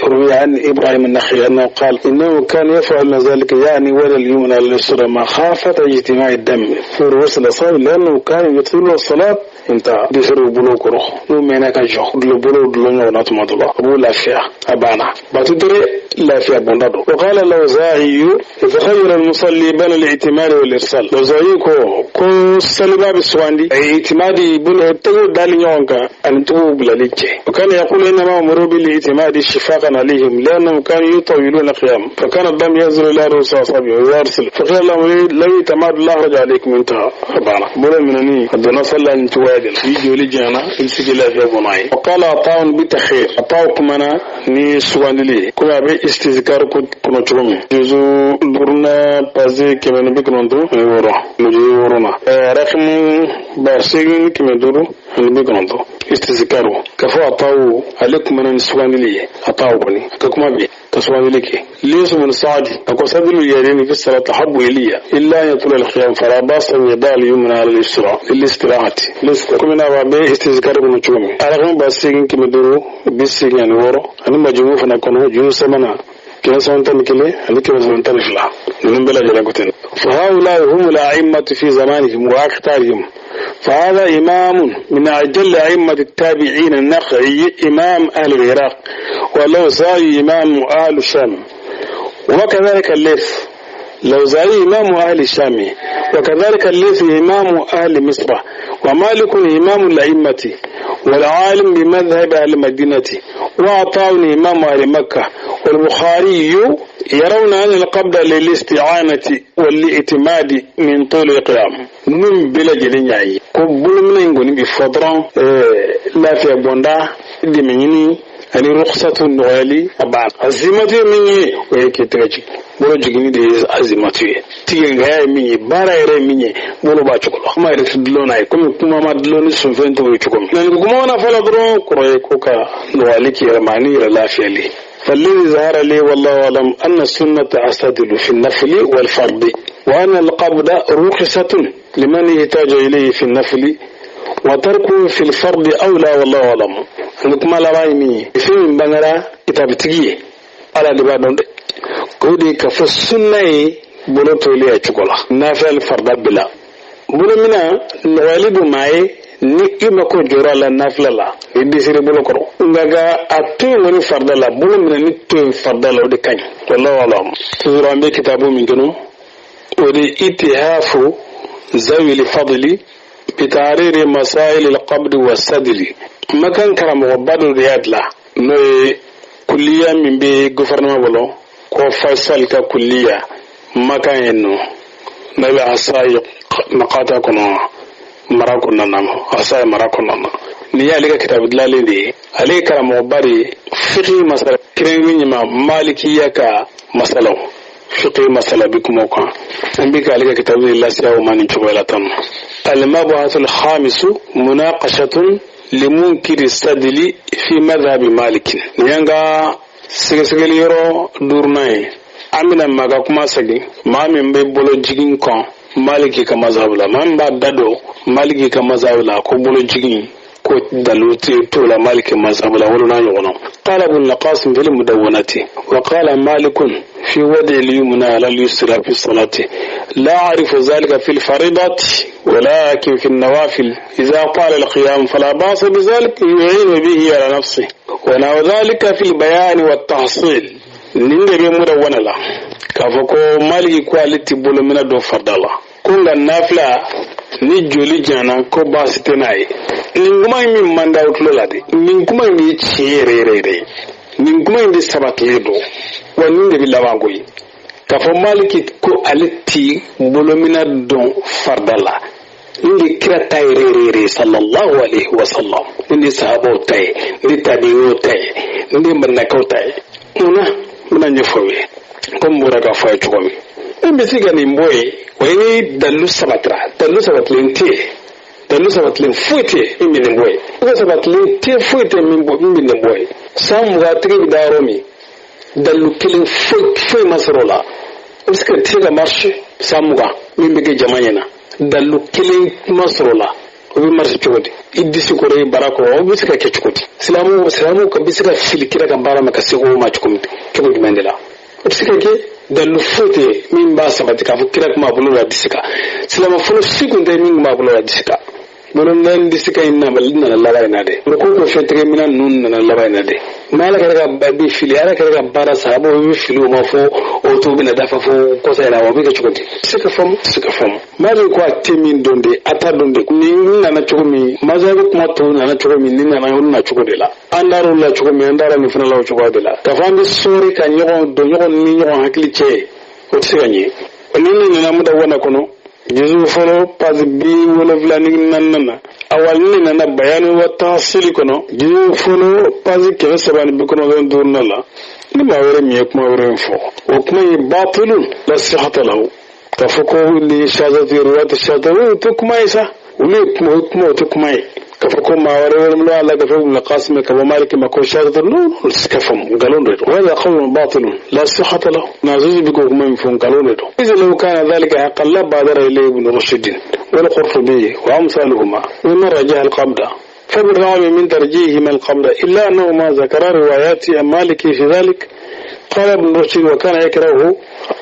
روي عن إبراهيم النخعي أنه قال إنه كان يفعل ذلك يعني ولا اليمنى لليسرى مخافة اجتماع الدم في رؤوس الأصابع لأنه كان يطيل الصلاة انتهى بفر بلوك روح نومينا كجو بلو دلو ناتما دلو أبو لافيا أبانا باتدري لافيا بندادو. وقال الأوزاعي يتخير المصلي بين الاعتماد والإرسال. الأوزاعي كو سلبا بالسواندي اعتمادي بلو dali ɲɔgɔn kan ani tugu bilali cɛ. وكان يقول إنما أمروا بالاعتماد شفاقا عليهم لأنهم كانوا يطولون القيام فكان الدم ينزل إلى رؤوس أصابعهم ويرسل فقيل لهم لو اعتماد الله رجع عليكم انتهى. أبانا بولا منني قد صلى أن توادل يجي لجانا يمسك الله في بناي. وقال عطاء بتخير عطاء كمانا ني سواندلي كما بي استذكار كنا تشومي جزو برنا بازي كمان بكنوندو ورا نجي ورونا رقم بارسين كمان دورو ani bɛ kɔnɔntɔn istizikaru ka fɔ a taw ale kuma na ni sugandili ye a taw kɔni ka kuma bɛ ka sugandili kɛ lesu min saadi a ko sabilu yadini fi salati habbu iliya illa an yatula alqiyam fala basa an yada al-yumna ala al-yusra lil-istirahati lesu komi n'a b'a bɛ istizikaru kɔnɔ cogo min alakama ba seegin kɛmɛ duuru bi seegin ani wɔɔrɔ ani majumu fana kɔnɔ juru sabanan 511 ani 512 ninnu bɛɛ lajɛlen ko ten. فهؤلاء هم الأئمة في زمانهم وأكثرهم فهذا إمام من أجل أئمة التابعين النخعي إمام أهل العراق والأوزاعي إمام أهل الشام وكذلك الليث الأوزاعي إمام أهل الشام وكذلك الليث إمام أهل مصر ومالك إمام الأئمة والعالم بمذهب أهل المدينة وعطاء إمام أهل مكة والبخاري يرون أن القبض للاستعانة والاعتماد من طول القيام من بلا جلين كبول من يقول بفضران لا في بوندا دميني Ani rukhsatu nɔgɔyali a b'a azimatu ye min ye, o ye k'i tɛgɛ jigin. Bolo jiginni de ye azimatu ye. Tigɛngaya ye min ye, baara yɛrɛ ye min ye, bolo b'a cogo la. Kuma yɛrɛ tɛ dulon n'a ye, komi kuma ma dulon ni sunfɛn tɔw ye cogo min. Nka nin kuma mana fɔ la dɔrɔn, kɔrɔ ye ko ka nɔgɔyali k'i yɛrɛ ma ani yɛrɛ lafiyali. فالذي ظهر لي والله أعلم أن السنة أستدل في النفل والفرض، وأن القبض رخصة لمن يحتاج إليه في النفل، وتركه في الفرض أولى والله أعلم. Kuma laban ye min ye, fɛn min bangera kitabutigi ye, Ala de b'a dɔn dɛ, k'o de ka fɔ sunna ye bolo toli a cogo la nafila farida bila. Bolo mina nɔgɔyali don maa ye ni i mako jɔra a la nafila la, i dɛsɛra bolo kɔrɔ. Nka ka a to yen kɔni farida la, bolo minɛ ni to yen farida la, o de ka ɲi, wallahu alam. Toujours an bɛ kitabu min kɔnɔ, o de itihafu zawili fadli bitariri masail alqabd wa sadli. Makan karamɔgɔba dɔ de y'a dilan, n'o ye kulliya min bɛ gouvernement bolo ko Faisal ka kulliya makan yen nɔ, n'o bɛ Asayi makata kɔnɔ, mara kɔnɔna na, Asayi mara kɔnɔna na. Nin y'ale ka kitabu dilanlen de ye. Ale ye karamɔgɔba de ye fiqhi masala kɛrɛnkɛrɛn ɲɛma, malikiya ka masalaw, fiqhi masala bi kuma o kan. An bɛ k'ale ka kitabu de lase aw ma nin cogoya la tan nɔ. Al-mabhath al-khamisu munaqashatun limunkiri sadili fi madhhabi Malik. Nin y'an ka sɛgɛsɛgɛli yɔrɔ duurunan ye. An bɛna maa ka kuma segin, maa min bɛ bolo jigin kɔn Maliki ka mazhabu la, maa min b'a da don Maliki ka mazhabu la ko bolo jigin ko dalu tɛ t'o la Maliki mazhabu la, wolo n'a ɲɔgɔnna. قال ابن القاسم في المدونة: وقال مالك في وضع اليمنى على اليسرى في الصلاة: لا أعرف ذلك في الفريضة، ولكن في النوافل إذا طال القيام فلا بأس بذلك، يعين به على نفسه، ونحو ذلك في البيان والتحصيل. Nin de bɛ mudawwana la k'a fɔ ko Maliki ko ale ti bolo minɛ don farida la, ko nka nafila ni joli jana ko baasi tɛ n'a ye. Nin kuma in min man d'aw tulo la de, nin kuma in de ye tiɲɛ yɛrɛ yɛrɛ yɛrɛ ye, nin kuma in de sabatilen don, wa nin de bɛ laban koyi. K'a fɔ Maliki ko ale ti bolomina dɔn farida la, nin de kira ta yɛrɛ yɛrɛ yɛrɛ sallallahu alaihi wa sallam, nin de sahabaw ta ye, nin de tabi'inw ta ye, nin de madinakaw ta ye. Munna n bɛna ɲɛfɔ aw ye, komi n bɔra k'a fɔ a ye cogo min, e bɛ se ka nin bɔ yen, o ye ni dalilu sabatira. Dalilu sabatilen tɛ yen, dalilu sabatilen foyi tɛ yen min bɛ nin bɔ yen. Dalilu sabatilen tɛ foyi tɛ min bɔ min bɛ nin bɔ yen. San 20 tigi bɛ da yɔrɔ min, dalilu kelen foyi foyi ma sɔrɔ o la. O bɛ se ka tɛ ka marcher san 20 min bɛ kɛ jama ɲɛna, dalilu kelen ma sɔrɔ o la, o bɛ marcher cogo di? I disi kɔrɔ, i bara kɔrɔ, o bɛ se ka kɛ cogo di? Silamɛw ka bɛ se ka fili kira ka baara ma ka se o ma cogo min, cogo jumɛn de la o bɛ se ka kɛ? Dalilu foyi tɛ min b'a sabati k'a fɔ kira kun b'a bolo la disi kan. Silamɛ fɔlɔ si kun tɛ min kun b'a bolo la disi kan. Bolo disi kan in nana laban in na dɛ. O ko fɛn tigɛ minɛn ninnu nana laban in na dɛ. Mais Ala kɛra ka bi fili, Ala kɛra ka baara sahabaw bɛ fili o ma fɔ o to bɛna dafa fo kɔsa in na, o bɛ kɛ cogo di? Se ka faamu, se ka faamu. Mali ko a tɛ min dɔn de, a t'a dɔn de. Nin nana cogo min, mazabi kuma tɔw nana cogo min, nin nana olu na cogo de la. An dar'o la cogo min, an dara nin fana la o cogoya de la. K'a fɔ an bɛ sɔɔri ka ɲɔgɔn don ɲɔgɔn ni ɲɔgɔn hakili cɛ, o tɛ se ka ɲɛ. Ni nin nana mudawwana kɔnɔ, juzu fɔlɔ, page 74 na. Awal ni nana bayani wa tahsili kɔnɔ, juzu fɔlɔ, page 395 la. Ni maa wɛrɛ min ye kuma wɛrɛ in fɔ, o kuma in batilun la sihata lahu. K'a fɔ ko ni shazati riwayat shazati, o tɛ kuma ye sa. Olu ye kuma, o kuma o tɛ kuma ye. K'a fɔ ko maa wɛrɛ wɛrɛ a la ka fɔ Ibn Qasim ka bɔ Maliki ma ko shazati, non, o tɛ se ka faamu, nkalon de don. وهذا قول باطل لا صحة له. نازوز بكم kuma min fɔ, nkalon de don. إذا لو كان ذلك حقا لبادر إليه ابن رشد والقرطبي وأمثالهما ممن رجح القبض، فبالرغم من ترجيحهما القبض إلا أنهما ذكرا روايات مالك في ذلك. قال ابن رشد: وكان يكره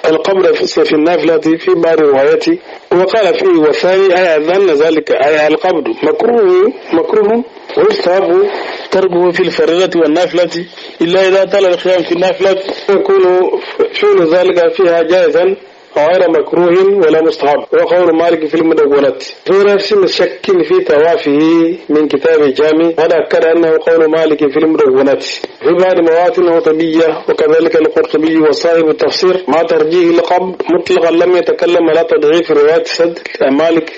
القبض في النافلة في بعض رواياته، وقال فيه: والثاني أي أن ذلك أي القبض مكروه مكروه، ويستحب تركه في الفريضة والنافلة، إلا إذا طال القيام في النافلة يكون فعل ذلك فيها جائزا غير مكروه ولا مستحب. وقول مالك في المدونة في نفس شك في توافه من كتاب الجامع، وقد أكد أنه قول مالك في المدونة في بعض مواطنه طبية، وكذلك القرطبي وصاحب التفسير مع ترجيح القبض مطلقا لم يتكلم على تضعيف رواية سد مالك.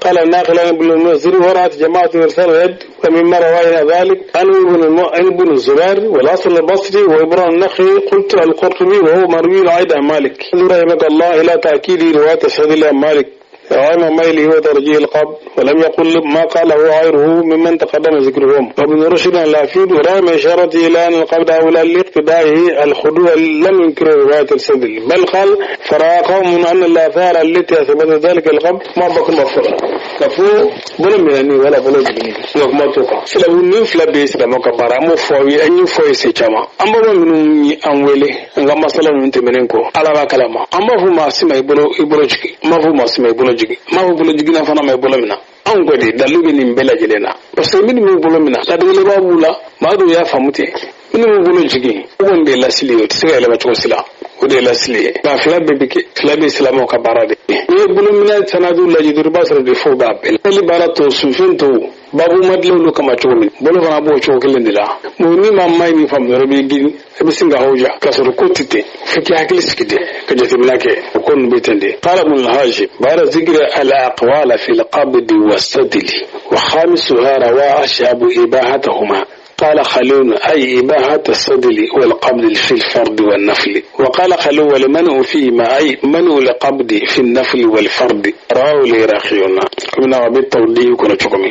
قال الناقل عن ابن المنذر ورأت جماعة إرسال اليد، ومما روينا ذلك عن ابن الزبير والحسن البصري وإبراهيم النخعي. قلت القرطبي وهو مروي أيضا مالك. رحمك الله إلى تأكيد رواية السدل عن مالك رغم ميله وترجيح القبض، ولم يقل ما قاله غيره ممن تقدم ذكرهم. وابن رشد العفيد ورغم إشارته إلى أن القبض أولى لاقتدائه الخضوع لم ينكر رواية السدل، بل قال فرأى قوم أن الآثار التي أثبتت ذلك القبض ما بكم مفرا كفو بلو منني ولا بلو جني وما توقع سلام نفلا بيس لما كبر أمو فوي أني فوي سيجما أما من أنولي أنغا مسألة من تمرينكو على ما كلامه أما هو ما سمع يبلو يبلو ما هو ما سمع يبلو ma fɔ bolo jiginna fana ma i bolo min na anw ko de dalilu bɛ nin bɛɛ lajɛlen na parce que minnu b'u bolo min na ladegeliba b'u la maa dɔw y'a faamu ten minnu b'u bolo jigin o kɔni de ye lasili ye o tɛ se ka yɛlɛma cogo si la o de ye lasili ye nka fila bɛɛ bɛ kɛ fila bɛ silamɛw ka baara de ye n'i ye bolominɛ sanadu lajɛ dɔrɔn i b'a sɔrɔ de fo b'a bɛɛ la hali baara tɔ sunfɛn tɔw babu ma dilan olu kama cogo min bolo fana b'o cogo kelen de la mun ni maa ma ye min faamu dɔrɔn i b'i girin i bɛ sin ka hawuja k'a sɔrɔ ko tɛ ten f'i k'i hakili sigi de ka jateminɛ kɛ o ko ninnu bɛ ten de. قال ابن الهاجب بعد ذكر الأقوال في القبض والسدل وخامسها روى أشهب إباحتهما. قال خليل أي إباحة السدل والقبض في الفرد والنفل. وقال خليل والمنع فيما أي منع القبض في النفل والفرد. رواه العراقيون. من أبي التولي يكون تشكمي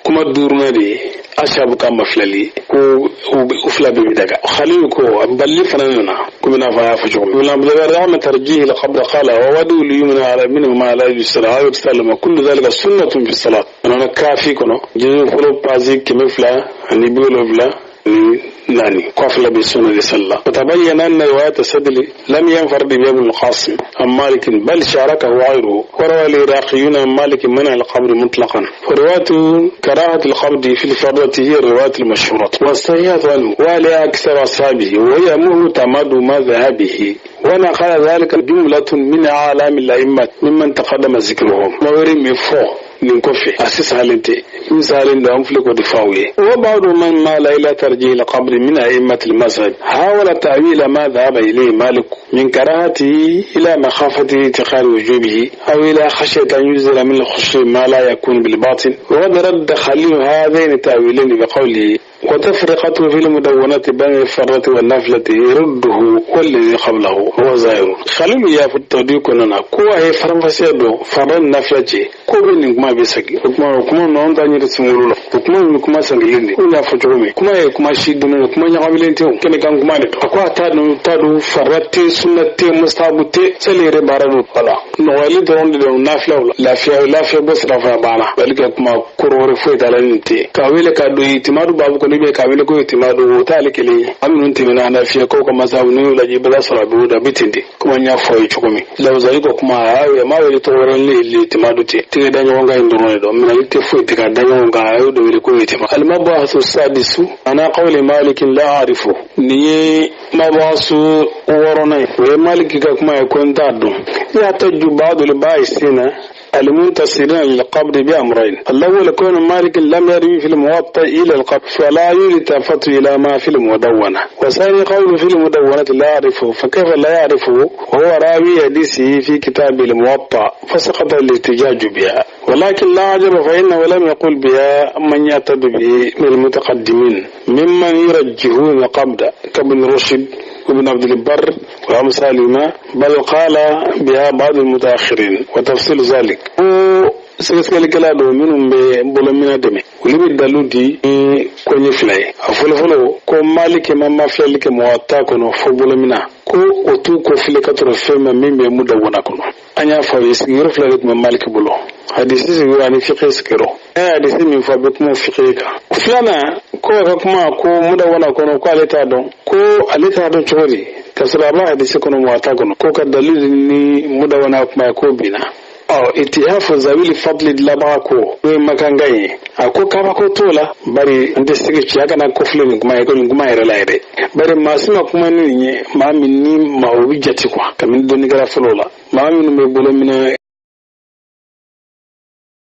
كما دورنا دي أشهب كما فلالي كو وفلا بيدغا خليل كو بل فناننا كما فا فشكمي ولا بدر ترجيه القبض قال وودوا اليمنى على منهما على الصلاة والسلام كل ذلك سنة في الصلاة. أنا كافي كنو جيو فلو بازي كما فلا أني بيقولوا ناني قفل بسنة صلى. وتبين أن رواية السدل لم ينفرد بها ابن القاسم عن مالك بل شاركه غيره. وروى العراقيون عن مالك منع القبض مطلقا. ورواية كراهة القبض في الفرضة هي الرواية المشهورة والصحيحة عنه ولأكثر أصحابه وهي معتمد مذهبه. ونقل ذلك جملة من أعلام الأئمة ممن تقدم ذكرهم. ويرمي فوق nin kɔfɛ a sisalen tɛ misalen don an filɛ k'o de fɔ aw ye. وبعض من مال إلى ترجيح القبر من أئمة المذهب حاول تأويل ما ذهب إليه مالك من كراهته إلى مخافة اعتقاد وجوبه أو إلى خشية أن ينزل من الخشوع ما لا يكون بالباطل. وقد رد خليل هذين التأويلين بقوله وتفرقته في المدونة بين الفرة والنفلة يرده والذي قبله هو ظاهر. خليل يا فتودي كننا كوا هي فرنسا دو فرن نفلة ko bɛ nin kuma bɛ segin o kuma o kuma ninnu anw t'an yɛrɛ sunkalo la o kuma ninnu kuma sangilen de ko y'a fɔ cogo min kuma ye kuma si dun ye kuma ɲagamilen tɛ o kɛnɛ kan kuma de don a ko a t'a dɔn t'a dɔn farila tɛ sunna tɛ mustahabu tɛ seli yɛrɛ baara don wala nɔgɔyali dɔrɔn de don nafilaw la lafiya lafiya bɔ sira fɛ a banna bali ka kuma kɔrɔ wɛrɛ foyi t'a la nin tɛ k'a wele k'a don itimadu baabu kɔnɔ bɛ k'a wele ko itimadu o t'ale kelen ye an minnu tɛmɛna an lafiya kow ka masabu n'u y'o lajɛ i bɛ sɔrɔ a bɛ o da a bɛ ten de kuma n y'a fɔ aw ye cogo min lawusali ko kuma a y'a m'a wele tɔgɔ wɛrɛ ne itimadu tɛ tigɛ da ɲɔgɔn kan in dɔrɔn de don minɛli tɛ foyi tɛ ka da ɲɔgɔn kan a y'o de wele ko itima. Alimabahasu sadisu ana qawli malikin la arifu nin ye mabahasu wɔɔrɔnan ye o ye maliki ka kuma ye ko n t'a dɔn. يحتج بعض الباحثين المنتصرين للقبض بأمرين. الأول كون مالك لم يروي في الموطأ إلى القبض فلا يلتفت إلى ما في المدونة. وثاني قول في المدونة لا يعرفه فكيف لا يعرفه وهو راوي حديثه في كتاب الموطأ فسقط الاحتجاج بها. ولكن لا عجب فإنه لم يقل بها من يعتد به من المتقدمين ممن يرجحون القبض كابن رشد وابن عبد البر وأمثالهما بل قال بها بعض المتأخرين وتفصيل ذلك. Sɛgɛsɛgɛlikɛla dɔw minnu bɛ bolomina dɛmɛ olu bɛ dalu di ni koɲɛ fila ye. A fɔlɔfɔlɔ ko maliki ma mafilɛli kɛ mɔgɔ t'a kɔnɔ fo bolomina ko o t'u kɔ fili ka tɔrɔ fɛn ma min bɛ mudawwana kɔnɔ. An y'a fɔ aw ye sigiyɔrɔ fila de tun bɛ maliki bolo hadisi sigiyɔrɔ ani fiqh sigiyɔrɔ. An ye hadisi min fɔ a bɛ kuma fiqh kan. Filanan ko a ka kuma ko mudawwana kɔnɔ ko ale t'a dɔn ko ale t'a dɔn cogo di k'a sɔrɔ a b'a hadisi kɔnɔ mɔgɔ t'a kɔnɔ ko ka dalilu ni mudawwana kuma ye k'o binna. Ɔ itihafu zawili fadli labaga ko n'o ye makanga ye a ko kabako t'o la bari n tɛ se cɛ kana kɔfilɛ nin kuma ye ko nin kuma yɛrɛ la yɛrɛ bari maa si ma kuma ni nin ye maa min ni maa o bɛ jate kuwa kabini dɔnnikɛla fɔlɔ la maa minnu bɛ bolo minɛ